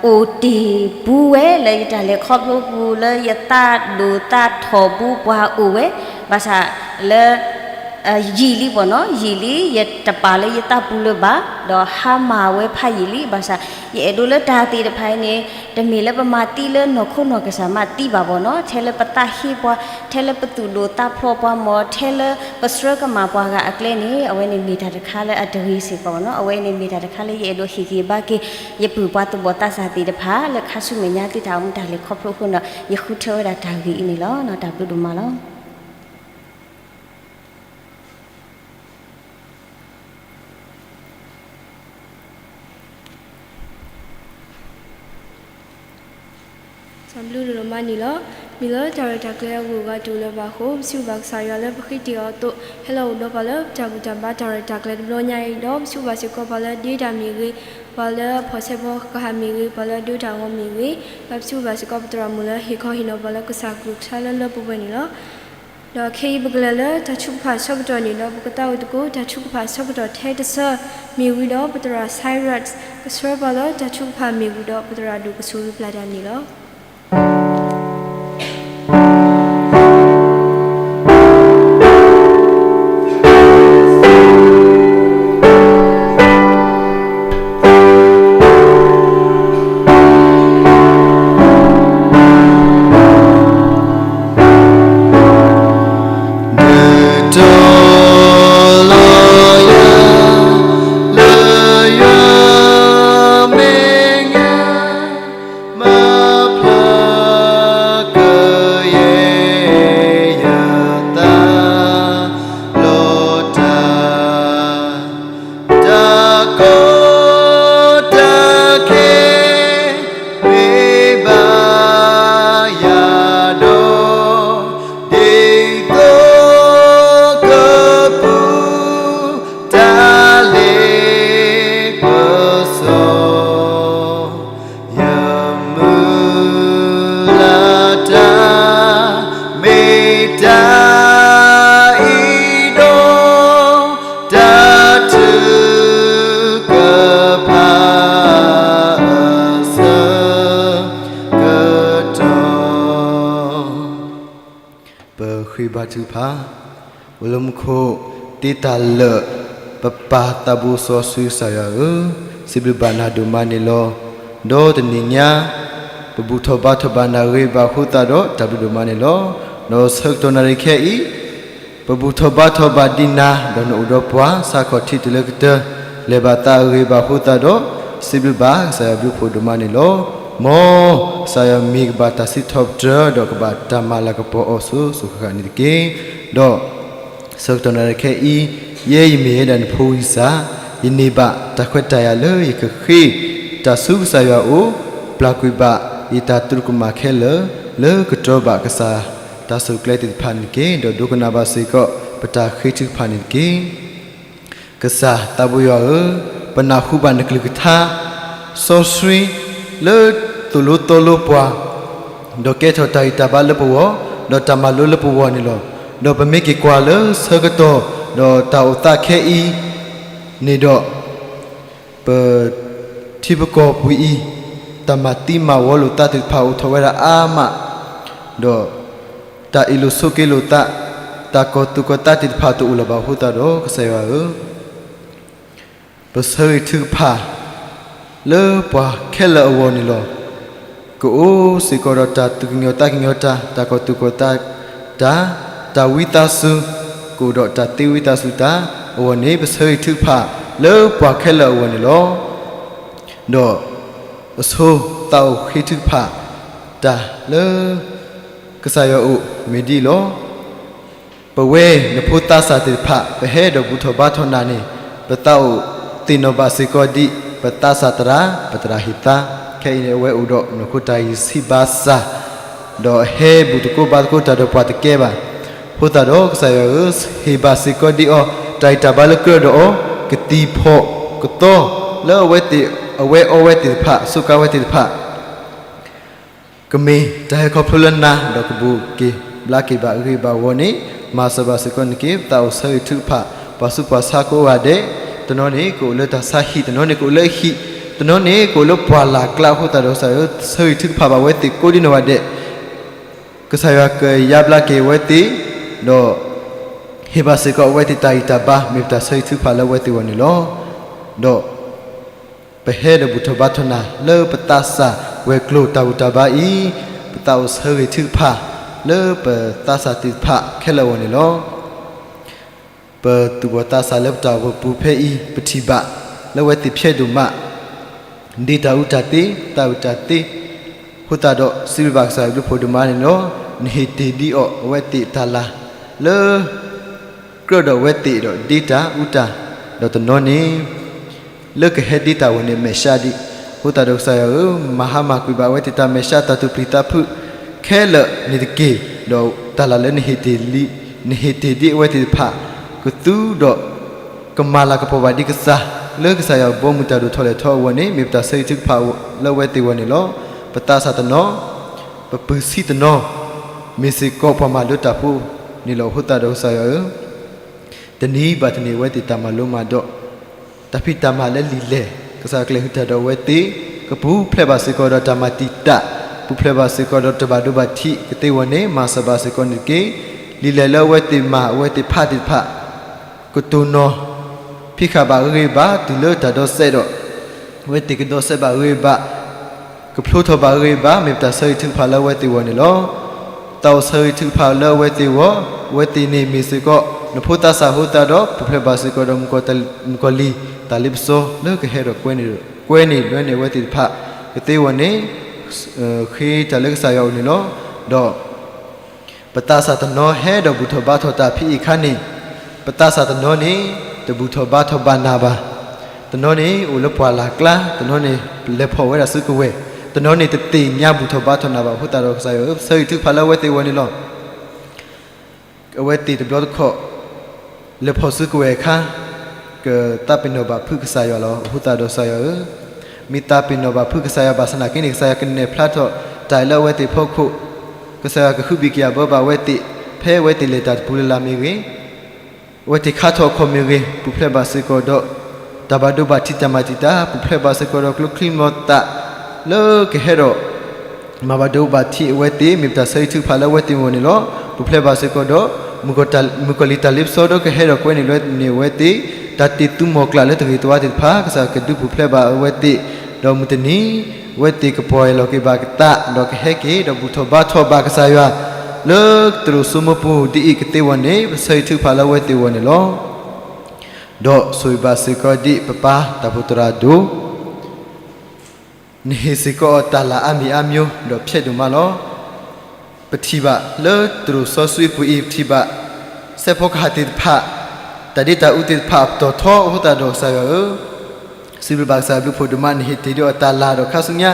အိၣ်တ့ၢ်ပူၤဝဲလၢယတၢ်လဲၤခီဖျိပူၤလၢယသးဒိၣ်သးထီၣ်ပူၤပှၤအိၣ်ဝဲ, ဘၣ်ဆၣ်လၢ ယံာ်လံမ့ၢ်နီၤ, ယံာ်လံ ယတပာ်လၢယသးပူၤလၢၤဘၣ်, ဒီးဟါမၢ်ဝဲဖးယံာ်လံ, ဘၣ်ဆၣ် ယအဲၣ်ဒိးလၢတၢ်သ့ၣ်တဖၣ်အံၤန့ၣ် တမ့ၢ်လၢပမၤသံလၢနီၢ်ခိနီၢ်ကစၢ်မၤသံဘၣ်မ့ၢ်နီၤ, ထဲလၢပသးဟ့ပှၤ, ထဲလၢပသူၣ်ဒိၣ်သးဖျိးပှၤမ့ၢ်, ထဲလၢပဆှၢကမၣ်ပှၤဂၤအကျဲန့ၣ် အဝဲန့ၣ်မ့ၢ်တၢ်တခါလၢအတဂ့ၤစ့ၢ်ကီးမ့ၢ်နီၤ. အဝဲန့ၣ်မ့ၢ်တၢ်တခါလၢယအဲၣ်ဒိးဟ့ၣ်ဂံၢ်ဘါက့ၤ ယပုၢ်ပှၤသူၣ်ဘီၣ်သးစၢ်သ့ၣ်တဖၣ် လၢခါဆူမဲာ်ညါသုတၢ်အိၣ်မူတၢ်လဲၤခီဖျိအဃိန့ၣ် ယဃုထၢဝဲဒၣ်တၢ်ဂ့ၢ်အံၤန့ၣ်လီၤ. တၢ်ဘျုးဒိၣ်မးလီၤ. တၢ်ဘျုးဒိၣ်မးန့ၣ်လီၤ. လၢတၢ်ရဲၣ်တၢ်ကျဲၤအဂုၤအဂၤတအိၣ်လၢၤဘၣ်အဃိ, ပစံးဘျုးဘၣ်ကစၢ်ယွၤလၢပဃ့တ့ၢ်အီၤအသိး ဟဲလီၤအိၣ်ဒီးပှၤလၢပတၢ်ဘူၣ်တၢ်ဘါတၢ်ရဲၣ်တၢ်ကျဲၤတဘျီညါအံၤ, ဒီးပစံးဘျုးဘၣ်စ့ၢ်ကီးပှၤလၢဒ့တၢ်မ့ၢ်ဂ့ၤ, ပှၤလၢအဖီၣ်ဆဲးဖီကဟၣ်မ့ၢ်ဂ့ၤ, ပှၤလၢအဒိတၢ်ဂီၤမ့ၢ်ဂ့ၤ, ဒီးပစံးဘျုးဘၣ်စ့ၢ်ကီးပသရၣ်မုၣ်လၢဟ့ၣ်ခီဟ့ၣ်နီၤပှၤလၢကစၢ်ကလုၢ်ကထါလၢလၢပှဲၤပှဲၤန့ၣ်လီၤ. ဒီးခဲအံၤပကလဲၤလၢတၢ်ထုကဖၣ်ဆၢကတီၢ်န့ၣ်ဒီး ပကသးအိၣ်သကိးတၢ်ထုကဖၣ်ဆၢကတီၢ်ထဲတဆၢ, မ့ၢ်ဝံၤဒီးပသရၣ် Cyrus ကဆှၢပှၤလၢတၢ်ထုကဖၣ်မ့ၢ်ဝံၤဒီး ပသရၣ်ဒိၣ်ကဆိၣ်ဂ့ၤပျၢ်တၢ်န့ၣ်လီၤ. ဒုးတီလီၤယၤလၢယွၤမဲာ်ညါ, မၤဖျါကယဲၢ်ယသးလီၤတၢ်, တၢ်ကီတၢ်ခဲ မ့ၢ်ဘၣ်ယၤဒီး, ဒ်သိးကပူၤတၢ်လ့ပစီ, ယမုၢ်လၢ်တၢ် မ့ၢ်တၢ်အံၤဒီး, တၢ်ထုကဖၣ်အဆၢကတီၢ် ပဃ့ဘါထုကဖၣ်. အိၣ်လၢမူခိၣ် တ့တၢ်လၢာ် ပပၢ်သးဘိစီဆှံကစၢ်ယွၤဧၢ, စံးဘျုးဘၣ်နၤဒိၣ်မးန့ၣ်လီၤ. ဒီးတနံၤညါ ပဘူၣ်ထီၣ်ဘါထီၣ်ဘၣ်နၤဂ့ၤဘၣ်အဃိသတးဒီး တၢ်ဘျုးဒိၣ်မးန့ၣ်လီၤ. ဒီးဆၢကတီၢ်နၣ်ရံၣ်ခဲအံၤ ပဘူၣ်ထီၣ်ဘါထီၣ်ဘၣ်ဒံးနၤ ဒီးနအိၣ်ဒီးပှၤ စးခီၣ်ထံးတုၤလၢကတၢၢ် လဲၤဘၣ်သးအဂ့ၤဘၣ်အဃိသတးဒီး စံးဘျုးဘၣ်ကစၢ်ယွၤဘျုးဖှိၣ်ဒိၣ်မးန့ၣ်လီၤ. မ်ကစၢ်ယွၤမ့ၢ်ကဘၣ်တၢ်စံးထီၣ်ပတြၢၤ ဒီးကဘၣ်တၢ်မၤလၤကပီၤအီၤစိၤစိၤဃၣ်ဃၣ်န့ၣ်တက့ၢ်. ဒီး ဆၢကတီၢ်နၣ်ရံၣ်ခဲအံၤ ယဲယမ့ၢ်ဝဲဒၣ်နဖိဝံသး, ယန့ၢ်ဘၣ်တၢ်ခွဲးတၢ်ယာ်လၢယကဃ့တၢ်ဆူကစၢ်ယွၤအအိၣ်, ပျၢ်ကွံာ်ဘၣ်ယတၢ်သရူးကမၣ်ခဲလၢာ် လၢကတြီဘၣ်ကစၢ်တၢ်ဆိၣ်ကျဲသ့ၣ်တဖၣ်န့ၣ်တက့ၢ်. ဒီးဒိကနၣ်ဘၣ်စ့ၢ်ကီး ပတၢ်ဃ့ထုကဖၣ်န့ၣ်တက့ၢ်. ကစၢ်သးဘိယွၤဧၢ, ပနၢ်ဟူဘၣ်နကလုၢ်ကထါ စီဆှံ လၢသိၣ်လိသီလိပှၤ, ဒီးကဲထီၣ်တၢ်ဂံၢ်တၢ်ဘါလၢပဂီၢ်, ဒီးတၢ်မၤလိလၢပဂီၢ်န့ၣ်လီၤ. ဒီးပမ့ၢ်က့ၤကွၢ်လၢဆၢကတီၢ် ဒီးတၢ်အိၣ်သးခဲအံၤန့ၣ်ဒီး ပထံပကီၢ်ပူၤအံၤ တၢ်မၤသံမၤဝီလိာ်သးသ့ၣ်တဖၣ်အိၣ်ထီၣ်ဝဲဒၣ်အါမး, ဒီးတၢ်အ့ၣ်လိာ်ဆိးက့လိာ်သး, တၢ်ကီၤသူၣ်ကီၤသးသ့ၣ်တဖၣ်တအိၣ်လၢၤဘၣ်အဃိသတးဒီး ကစၢ်ယွၤဧၢ, ပဆၢဂ့ၤထုကဖၣ် လၢပှၤခဲလၢာ်အဂီၢ်န့ၣ်လီၤ. ကအိၣ်စ့ၢ်ကီးဒီးတၢ်သူၣ်ကညီၤသးကညီၤတၢ်, တၢ်ကီၤသူၣ်ကီၤသးတၢ်, တၢ်ဝံသးစူၤ, ကအိၣ်ဒီးတၢ်သ့ဝံသးစူၤတၢ်အဂီၢ်န့ၣ် ပဆၢဂ့ၤထုကဖၣ်လၢပှၤခဲလၢာ်အဂီၢ်န့ၣ်လီၤ. ဒီးအဆိသးအိၣ်ဃ့ထုကဖၣ်တၢ်လၢ ကစၢ်ယွၤအိၣ်မ့ၢ်ဒ်အံၤလီၤ. ပဝဲနဖိသးစၢ်သ့ၣ်တဖၣ် ပဟဲဒီးဘူၣ်ထီၣ်ဘါထီၣ်နၤန့ၣ် ပသးအိၣ်သ့ၣ်နီၣ်ဘၣ်စ့ၢ်ကီးဒ် ပသးစၢ်သရၣ် ပသရၣ်ဟ့ၣ်သါ, ခဲအံၤန့ၣ် အဝဲအိၣ်ဒီးနီၢ်ခိတၢ်ဂံၢ်ဆံးဘါစၢ်, ဒီးဟဲဘူၣ်သကိးဘါသကိးတၢ်ဒီးပှၤတကဲဘၣ်. အဃိသတးဒီး ကစၢ်ယွၤဧၢ, ဟ့ၣ်ဘၣ်စ့ၢ်ကီးဒ်အီၤ တၢ်ဂံၢ်တၢ်ဘါလၢကြၢးဒီးအီၤ ကသံၣ်ဖီၣ်ကသီလၢအဝဲသ့ၣ် အဝဲအီဝဲသ့ၣ်တဖၣ် စူးကါဝဲသ့ၣ်တဖၣ် ကမ့ၢ်တၢ်ဟဲခီဖျိလၢနၤ ဒီးကဘူးက့ၤဘျါက့ၤဘၣ်အဂ့ၢ်ဘၣ်ဝီန့ၣ် မၤစၢၤဘၣ်စ့ၢ်ကီးန့ၣ်တက့ၢ်. ပသးအိၣ်ဆၢဂ့ၤထုကဖၣ် ပှၤဆူးပှၤဆါကိးဂၤဒဲး, တနီၤန့ၣ်ကအိၣ်လၢတၢ်ဆါဟံၣ်, တနီၤန့ၣ်ကအိၣ်လၢဟံၣ်, တနီၤန့ၣ်ကအိၣ်လၢပှၢ်လၢ်ကျါအဃိသတးဒီး ကစၢ်ယွၤဆၢဂ့ၤထုကဖၣ်ဘၣ်ဝဲသ့ၣ်ကိးဒံနီၢ်ဂၤဒဲး, ကစၢ်ယွၤကယါဘျါက့ၤအဝဲသ့ၣ်, ဒီး ဟ့ၣ်ဘၣ်စ့ၢ်ကီးအဝဲသ့ၣ်တၢ်ဂံၢ်တၢ်ဘါ မ့ၢ်ပတၢ်ဆၢဂ့ၤထုကဖၣ်လၢအဝဲသ့ၣ်အဂီၢ်န့ၣ်လီၤ. ဒီး ပဟဲဒီးဘူၣ်ထီၣ်ဘါထီၣ်နၤလၢပသးစၢ်ဝဲၤကျိၤတၢ်ဘူၣ်တၢ်ဘါအံၤ, ပသးအိၣ်ဆၢဂ့ၤထုကဖၣ်လၢပသးစၢ်သ့ၣ်တဖၣ်ခဲလၢာ်အဂီၢ်န့ၣ်လီၤ. ပသူၣ်ဘီၣ်သးစၢ်လၢပတၢ်အိၣ်ဖှိၣ်ပူၤဖဲအံၤ ပထံၣ်ဘၣ်လၢအဝဲသ့ၣ်ဖျဲးဒိၣ်မး ဒ့တၢ်အူတၢ်သ့, သးအူတၢ်သ့, အဃိသတးဒီး စံးဘျုးဘၣ်ကစၢ်ယွၤဘျုးဖှိၣ်ဒိၣ်မးန့ၣ်လီၤ. နဟ့ၣ်တ့ၢ်ဒံးအီၤအဝဲသ့ၣ်တၢ်လၤ လၢ ကြၢးဒီးအဝဲသ့ၣ်ဒီးဒ့တၢ်အူတၢ်, ဒီးတနီၤန့ၣ် လၢကဟဲဒ့တၢ်ဝဲန့ၣ်မဲာ်ဆှးဒံး, အဃိသတးဒီးကစၢ်ယွၤဧၢ, မၤဟါမၢ်ကွံာ်ဘၣ်အဝဲသ့ၣ်တၢ်မဲာ်ဆှးတၢ်သူၣ်ပျံၤသးဖုး, ခဲလၢာ်န့ၣ်တက့ၢ်. ဒီးတၢ်လၢ်လၢနဟ့ၣ်တ့ၢ်လံ, နဟ့ၣ်တ့ၢ်ဒ်အဝဲသ့ၣ်တဖၣ် ကသူဒီး ကမၤလၤကပီၤဘၣ်ဒံးကစၢ် လၢကစၢ်ယွၤဘီမုၢ်တၢ်ဒိၣ်ထီၣ်လဲၢ်ထီၣ်အဂီၢ်န့ၣ် မ့ၢ်ပတၢ်ဆၢဂ့ၤထုကဖၣ်လၢအဝဲသ့ၣ်အဂီၢ်န့ၣ်လီၤ. ပသးစၢ်တနီၤ, ပပုၢ်ဆံးတနီၤ, မ့ၢ်စ့ၢ်ကီးပှၤမၤလိတၢ်ဖိန့ၣ်လီၤ. အဃိသတးဒီးကစၢ်ယွၤဧၢ, တနံၤဘၣ်တနံၤအဝဲသ့ၣ်တၢ်မၤလိမၤဒိး တၢ်ဖံးတၢ်မၤလၢလံာ်လဲၢ်, ကစၢ်ယွၤကလဲၤဃုာ်တၢ်ဒီးအဝဲသ့ၣ်, ကပူၤဖျဲးဘၣ်စ့ၢ်ကီးဒီးတၢ်မၤတံာ်တာ်, ပူၤဖျဲးဘၣ်စ့ၢ်ကီးဒီးတၢ်ဘၣ်ဒိဘၣ်ထံးကသ့အဂီၢ်န့ၣ် မၤစၢၤဘၣ်စ့ၢ်ကီးန့ၣ်တက့ၢ်. လံာ်လဲၢ်လၢအဝဲသ့ၣ်မၤအဝဲသ့ၣ်ဖးသ့ၣ်တဖၣ် ကတိၤနီၤ ဖံးဃာ်ဘၣ်အဂ့ၤအဘၣ် တုၤလၢတၢ်ဒီစဲးဒီး အဝဲသ့ၣ်ကဒီစဲးဘၣ်အဂ့ၤအဘၣ်, ကဖျိထီၣ်ဘၣ်အဂ့ၤအဘၣ် မ့ၢ်ပတၢ်ဆၢဂ့ၤထုကဖၣ်လၢအဝဲသ့ၣ်အဂီၢ်န့ၣ်လီၤ. တၢ်အိၣ်ဆၢဂ့ၤထုကဖၣ်လၢအဝဲသ့ၣ်အဂီၢ်, အဝဲသ့ၣ်န့ၣ်မ့ၢ်စ့ၢ်ကီး နဖိသးစၢ်အဃိသတးဒီး ပူၤဖျဲးဘၣ်စ့ၢ်ကီးဒီး မုၣ်ကီၤလံၢ်တၢ်လ့ပစီလၢကဟဲဒီးကွဲန့ၢ်, ကွဲန့ၢ်လွဲန့ၢ်အဝဲသ့ၣ်တဖၣ်ကသ့အဂီၢ်န့ၣ် ဃ့တၢ်လၢကစၢ်ယွၤအအိၣ်န့ၣ်လီၤ. ဒီး ပသးစၢ်တနီၤဟဲဒီးဘူၣ်ထီၣ်ဘါထီၣ်တၢ်ဖဲအံၤအခါန့ၣ်, ပသးစၢ်တနီၤန့ၣ် တဘူၣ်ထီၣ်ဘါထီၣ်ဘၣ်နၤဘၣ်. တနီၤန့ၣ်အိၣ်လၢပှၢ်လၢ်ကျါ, တနီၤန့ၣ်လဲၤဖီၣ်ဝဲဒၣ်စုကဝဲၤ, တနီၤန့ၣ်တသ့ၣ်ညါဘူၣ်ထီၣ်ဘါထီၣ်နၤဘၣ်. အဃိသတးဒီးကစၢ်ယွၤဧၢ, ပဆၢဂ့ၤထုကဖၣ်လၢအဝဲသ့ၣ်အဂီၢ်န့ၣ်လီၤ. အဝဲသ့ၣ်တဘျီတခီၣ် လဲၤဖီၣ်စုကဝဲၤအခါ ကသးပ့ၤနီၣ်ဘၣ်ဖုးကစၢ်ယွၤလီၤ. အဃိသတးဒီးကစၢ်ယွၤဧၢ, မ့ၢ်သးပ့ၤနီၣ်ဘၣ်ဖုးကစၢ်ယွၤဘၣ်ဆၣ်သနာ်က့န့ၣ် ကစၢ်ယွၤကနဲၣ်ဖျါထီၣ်တၢ်လၢအဝဲသ့ၣ်အဖီခိၣ်, ကစၢ်ယွၤကဟုဘံၣ်ကယာ်ဘၢဘၣ်အဝဲသ့ၣ် ဖဲအဝဲသ့ၣ်လဲၤတၢ်တပူၤလၢ်လၢ်မ့ၢ်ဂ့ၤ အဝဲသ့ၣ်ခါထီၣ်အခီၣ်မ့ၢ်ဂ့ၤ, ပူၤဖျဲးဘၣ်စ့ၢ်ကီးဒီး တၢ်ဘၣ်ဒိဘၣ်ထံးတၢ်မၤတံာ်တာ်, ပူၤဖျဲးဘၣ်စ့ၢ်ကီးဒီးကျိချံမျိာ်သၣ် လၢကဟဲဒီး မၤဘၣ်ဒိဘၣ်ထံးအဝဲသ့ၣ် မ့ၢ်ပတၢ်ဆၢဂ့ၤထုကဖၣ်လၢအဝဲသ့ၣ်အဂီၢ်န့ၣ်လီၤ. ပူၤဖျဲးဘၣ်စ့ၢ်ကီးဒီး မုၣ်ကီၤလံၢ်တၢ်လ့ပစီဒီးကဟဲဒီးကွဲန့ၢ်လွဲန့ၢ်အဝဲသ့ၣ် တၢ်တ့ၢ်သူမီၢ်ကျၢ်လၢတဂ့ၤတဝါသ့ၣ်တဖၣ် ကစၢ်ယွၤကဒုးပူၤဖျဲးဘၣ်အဝဲသ့ၣ်, ဒီးမုၢ်တနံၤ အဝဲသ့ၣ်ကပီၢ်ယၢ်လီၤက့ၤဘၣ်ကသး ဒီးကဟဲက့ၤဒီးဘူၣ်ထီၣ်ဘါထီၣ်ဘၣ်ကစၢ်ယွၤ လၢတရူးစိမိပူၤဒ်အံၤကသ့အဂီၢ်န့ၣ် ပဆၢဂ့ၤထုကဖၣ်လၢအဝဲသ့ၣ်အဂီၢ်န့ၣ်လီၤ. ဒီးဆိၣ်ဂ့ၤဘၣ်စ့ၢ်ကီးဒ်ပပၢ်တၢ်အိၣ်ဖှိၣ်သရၣ်ဒိၣ် နဟ့ၣ်စ့ၢ်ကီးအီၤတၢ်လၢ်အါမံၤအါမျိၤ ဒီးဖျဲးဒိၣ်မးလီၤ. ပထံၣ်ဘၣ်လၢတရူးစီဆှံပူၤအံၤ ပထံၣ်ဘၣ် စဲးဖီကဟၣ်သ့ၣ်တဖၣ် တၢ်ဒ့တၢ်အူသ့ၣ်တဖၣ်အပတီၢ်ထီ အဃိသတးဒီးကစၢ်ယွၤဧၢ, စံးဘျုးဘၣ်ကစၢ်ယွၤဘျုးဖှိၣ်ဒိၣ်မး နဟ့ၣ်တ့ၢ်ဒံးအီၤတၢ်လၢ်ဒီးခါဆူညါ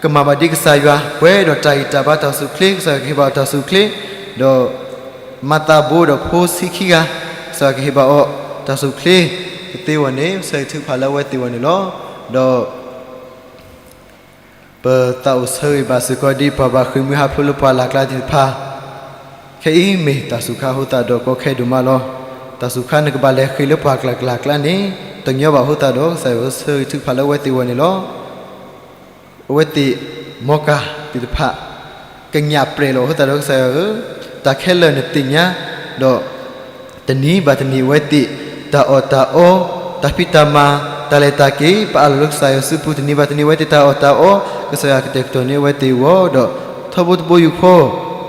ကမၤဘၣ်ဒ်ကစၢ်ယွၤ ပှဲၤဒီးတၢ်ဂံၢ်တၢ်ဘါတၢ်အိၣ်ဆူၣ်အိၣ်ချ့ ကစၢ်ယွၤကဟ့ၣ်ဘၣ်အီၤတၢ်အိၣ်ဆူၣ်အိၣ်ချ့, ဒီး မၤသးဘိဒီးဖိဆံးခံဂၤ ကစၢ်ယွၤကဟ့ၣ်ဘၣ်အီၤတၢ်အိၣ်ဆူၣ်အိၣ်ချ့ ကသ့အဂီၢ်န့ၣ် ပဆၢဂ့ၤထုကဖၣ်လၢအဝဲသ့ၣ်အဂီၢ်န့ၣ်လီၤ. ဒီး ပသးအိၣ်ဆၢဂ့ၤဘၣ်စ့ၢ်ကီးဒ်ပှၤဘၣ်ဃ့ၢ်မှံဟးဖျိးလၢပှၢ်လၢ်ကျါသ့ၣ်တဖၣ် ခဲအံၤမ့ၢ်တၢ်စူၤခါအဃိသတးဒီး ကီခဲဒိၣ်မးလီၤ. တၢ်စူၤခါနကဘၣ်လဲၤဃ့ၢ်လၢပှၢ်ကျၢ်ကျါန့ၣ် တညီဘၣ်အဃိသတးဒီး ကစၢ်ယွၤဆၢဂ့ၤထုကဖၣ်လၢအဝဲသ့ၣ်အဂီၢ်န့ၣ်လီၤ. အဝဲသ့ၣ်မီကၤသ့ၣ်တဖၣ် ကညးပြဲးလီၤအဃိသတးဒီးကစၢ်ယွၤဧၢ, တၢ်ခဲလၢာ်နသ့ၣ်ညါ, ဒီး တနံၤဘၣ်တနံၤအဝဲသ့ၣ် တၢ်အီၣ်တၢ်အီ, တၢ်ဖံးတၢ်မၤ, တၢ်လဲၤတၢ်က့ၤ ပအၢၣ်လီၤလၢကစၢ်ယွၤစုပူၤ တနံၤဘၣ်တနံၤအဝဲသ့ၣ်တၢ်အီၣ်တၢ်အီ, ကစၢ်ယွၤကတဲာ်ကတီၤန့ၢ်အဝဲသ့ၣ်အဂီၢ်, ဒီးထီဘိတဘိယူၢ်ဃီ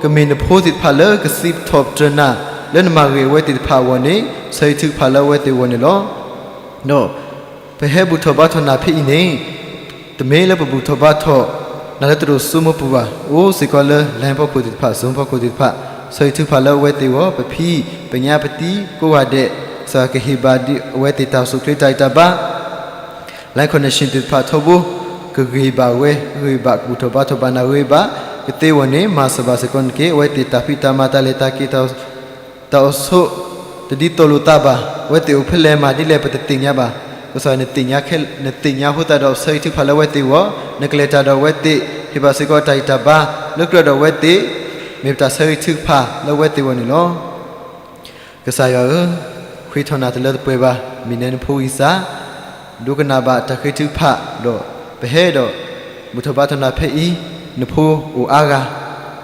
ကမ့ၢ်နဖိသ့ၣ်တဖၣ်လၢကစံးထီၣ်ပတြၢၤနၤ လၢနမၤဂ့ၤအဝဲသ့ၣ်တဖၣ်အဂီၢ်န့ၣ် ဆၢဂ့ၤထုကဖၣ်လၢအဝဲသ့ၣ်အဂီၢ်န့ၣ်လီၤ. ဒီး ပဟဲဘူၣ်ထီၣ်ဘါထီၣ်နၤဖဲအံၤန့ၣ် တမ့ၢ်လၢပဘူၣ်ထီၣ်ဘါထီၣ်နၤလၢတရူးစိမိပူၤဘၣ်, အိၣ်စ့ၢ်ကီးလၢ လိုင်း ဖီခိၣ်သ့ၣ်တဖၣ် Zoom ဖီခိၣ်သ့ၣ်တဖၣ်, ဆၢဂ့ၤထုကဖၣ်လၢအဝဲသ့ၣ်အဂီၢ်, ပဖံ ပညါ ပသံ ကိးဂၤဒဲး, ကစၢ်ယွၤကဟ့ၣ်ဘၣ်ဒံးအဝဲသ့ၣ်တၢ်အိၣ်ဆူၣ်အိၣ်ချ့တၢ်ဂံၢ်တၢ်ဘါ လိုင်း connection သ့ၣ်တဖၣ်ထီဘိ ကဂ့ၤဘၣ်ဝဲဂ့ၤဘၣ် ကဘူၣ်ထီၣ်ဘါထီၣ်ဘၣ်နၤဂ့ၤဘၣ်, ကသ့အဂီၢ်န့ၣ် မၤစၢၤဘၣ်စ့ၢ်ကီးန့ၣ်တက့ၢ်. အဝဲသ့ၣ်တၢ်ဖံးတၢ်မၤ တၢ်လဲၤတၢ်က့ၤ တၢ်အိၣ်ဆူၣ် တဒ်သိးလိာ်သးဘၣ်, အဝဲသ့ၣ်အိၣ်ဖဲလဲၣ်မၤဒ်လဲၣ် ပတသ့ၣ်ညါဘၣ်. ကစၢ်ယွၤ နသ့ၣ်ညါအဃိသတးဒီး ပဆၢဂ့ၤထုကဖၣ်လၢအဝဲသ့ၣ်အဂီၢ်, နကလဲၤတၢ်ဒီးအဝဲသ့ၣ်, ဟ့ၣ်ဘၣ်စ့ၢ်ကီးတၢ်ဂံၢ်တၢ်ဘါ လၢကြၢးဒီးအဝဲသ့ၣ်, မ့ၢ်ပတၢ်ဆၢဂ့ၤထုကဖၣ်လၢအဝဲသ့ၣ်အဂီၢ်န့ၣ်လီၤ. ကစၢ်ယွၤဧၢ, ဃ့ထီၣ်နၤတလၢတပှဲၤဘၣ်, မ့ၢ်နဲနဖိဂံၢ်စၢ်, ဒိကနၣ်ဘၣ်တၢ်ဃ့ထုကဖၣ်, ဒီးပဟဲဒီး ဘူၣ်ထီၣ်ဘါထီၣ်နၤဖဲအံၤ, နဖိအိၣ်အါဂၤ,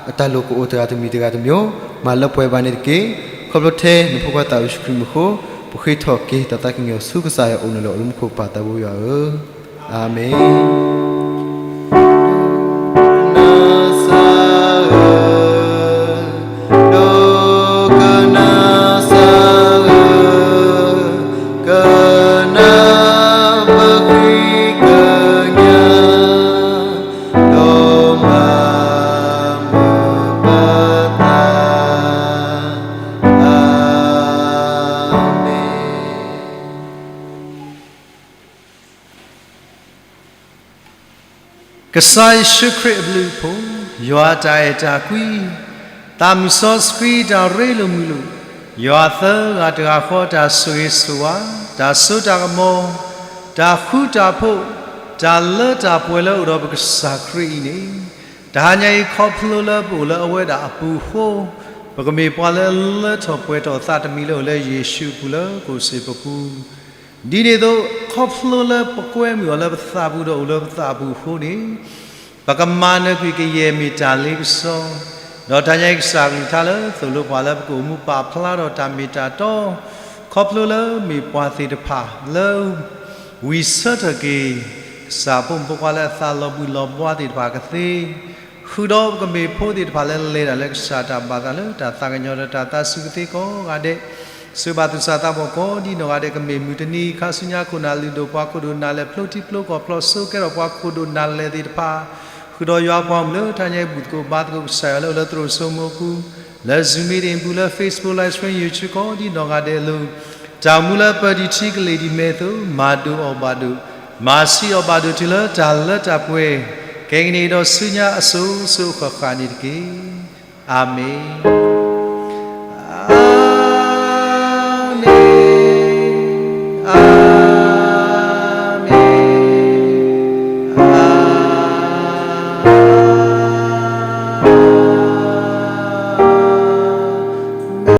အတၢ်လိၣ်ကအိၣ်တဂၤတမံၤတဂၤတမံၤ, မၤလၢပှဲၤဘၣ်န့ၣ်တက့ၢ်. ခီဖျိထဲနဖိခွါသးဘိယ့ၣ်ၡူးခရံာ်အမံၤအဃိ, ပဃ့ထီၣ်က့ၤတၢ်သးကညီၤဆူကစၢ်ယွၤအအိၣ်န့ၣ်လီၤ. အိၣ်လၢမူခိၣ်ပၢ်သးဘိယွၤဧၢ, အၤမ့ၣ်. ကစၢ်ယ့ၣ်ၡူးခရံာ်အဘျုးအဖှိၣ် ယွၤအတၢ်အဲၣ်တၢ်ကွံ, သးမုၢ်စီဆှံတၢ်ရ့လိာ်မုာ်လိာ်, ယွၤသၢဂၤတဂၤဃီတၢ်ဆိၣ်ဂ့ၤဆိၣ်ဝါ, တၢ်စိတၢ်ကမီၤ, တၢ်ဃူတၢ်ဖိး, တၢ်လၢတၢ်ပှဲၤလၢအိၣ်ဒီးပကစၢ်ခရံာ်အံၤန့ၣ်, တဟါညါအံၤခီဖျိလၢပအိၣ်လၢအဝဲဒၣ်အပူၤအဃိ, ပကမ့ၢ်ပှၤလၢအလၢထီၣ်ပှဲၤထီၣ်အသးတမံၤလၢအိၣ်လၢယ့ၣ်ၡူးအပူၤလၢကအိၣ်စ့ၢ်ကီးပပူၤ ဒ်န့ၣ်အသိး, ခီဖျိလၢပကွဲမုာ်အီၤလၢပသးပူၤဒီးအိၣ်လၢပသးပူၤအဃိန့ၣ်, ပကမၤနၢၤကွံာ်ကယဲၢ်မ့ၢ်တၢ်လ့ပစီ, ဒီးတဟါညါအံၤကစၢ်အကလုၢ်ကထါလၢသိၣ်လိပှၤလၢပကအိၣ်မူပာ်ဖျါဒီးတၢ်မ့ၢ်တၢ်တီ, ခီဖျိလၢမ့ၢ်ပှၤသ့ၣ်တဖၣ်လၢ ဝံၤဆၢထၢၣ်က့ၤ ကစၢ်ဖိမုၣ်ဖိခွါလၢအသးလီၤဘှံးလီၤဘှါသ့ၣ်တဖၣ်ကသ့, ဃုာ်ဒီးပကမ့ၢ်ဖိသ့ၣ်တဖၣ်လၢလဲၤတၢ်လၢကစၢ်တၢ်ဘၣ်သးလၢ တၢ်သးကညီၤဒီးတၢ်သးစူၤကသ့ကိးဂၤဒဲး, စၢၤဘၣ်သူၣ်စၢ်သးဘီၣ်ကိးဒ်နီၢ်ဂၤဒဲး ကမ့ၢ်မုၢ်တနံၤ ခါဆူညါခိၣ်နၢ်လုၢ်ဒိၣ်ပှၤခိၣ်ဒိၣ်နၢ်လဲၢ် ဖျိထံဖျိကီၢ်ဖျိစိကဲထီၣ်ပှၤခိၣ်ဒိၣ်နၢ်လဲၢ်သ့ၣ်တဖၣ်, ဃုာ်ဒီးယွၤအပှၤမုၣ်လၢတဟါညါအံၤဘူၣ်သကိးဘါသကိးကစၢ်ယွၤလၢအိၣ်လၢသရိာ်စိမိၤပူၤ, လၢ Zoom meeting ပူၤလၢ Facebook Live Stream YouTube ကိးဒ်နီၢ်ဂၤဒဲးအလိၤ, တၢ်အိၣ်မူလၢပၢၢ်ဒံးထံကလ့ၢ်ဒံးမဲာ်အသိး မၤဒိးအီၣ်ဘၣ်ဒိး, မၤဆံးအီၣ်ဘၣ်ဒိးတုၤလၢတၢ်လၢတၢ်ပှဲၤ, ခဲကနံၣ်အံၤဒီးဆူညါအစိၤစိၤအဃၣ်ဃၣ်န့ၣ်တက့ၢ်. အၤမ့ၣ်.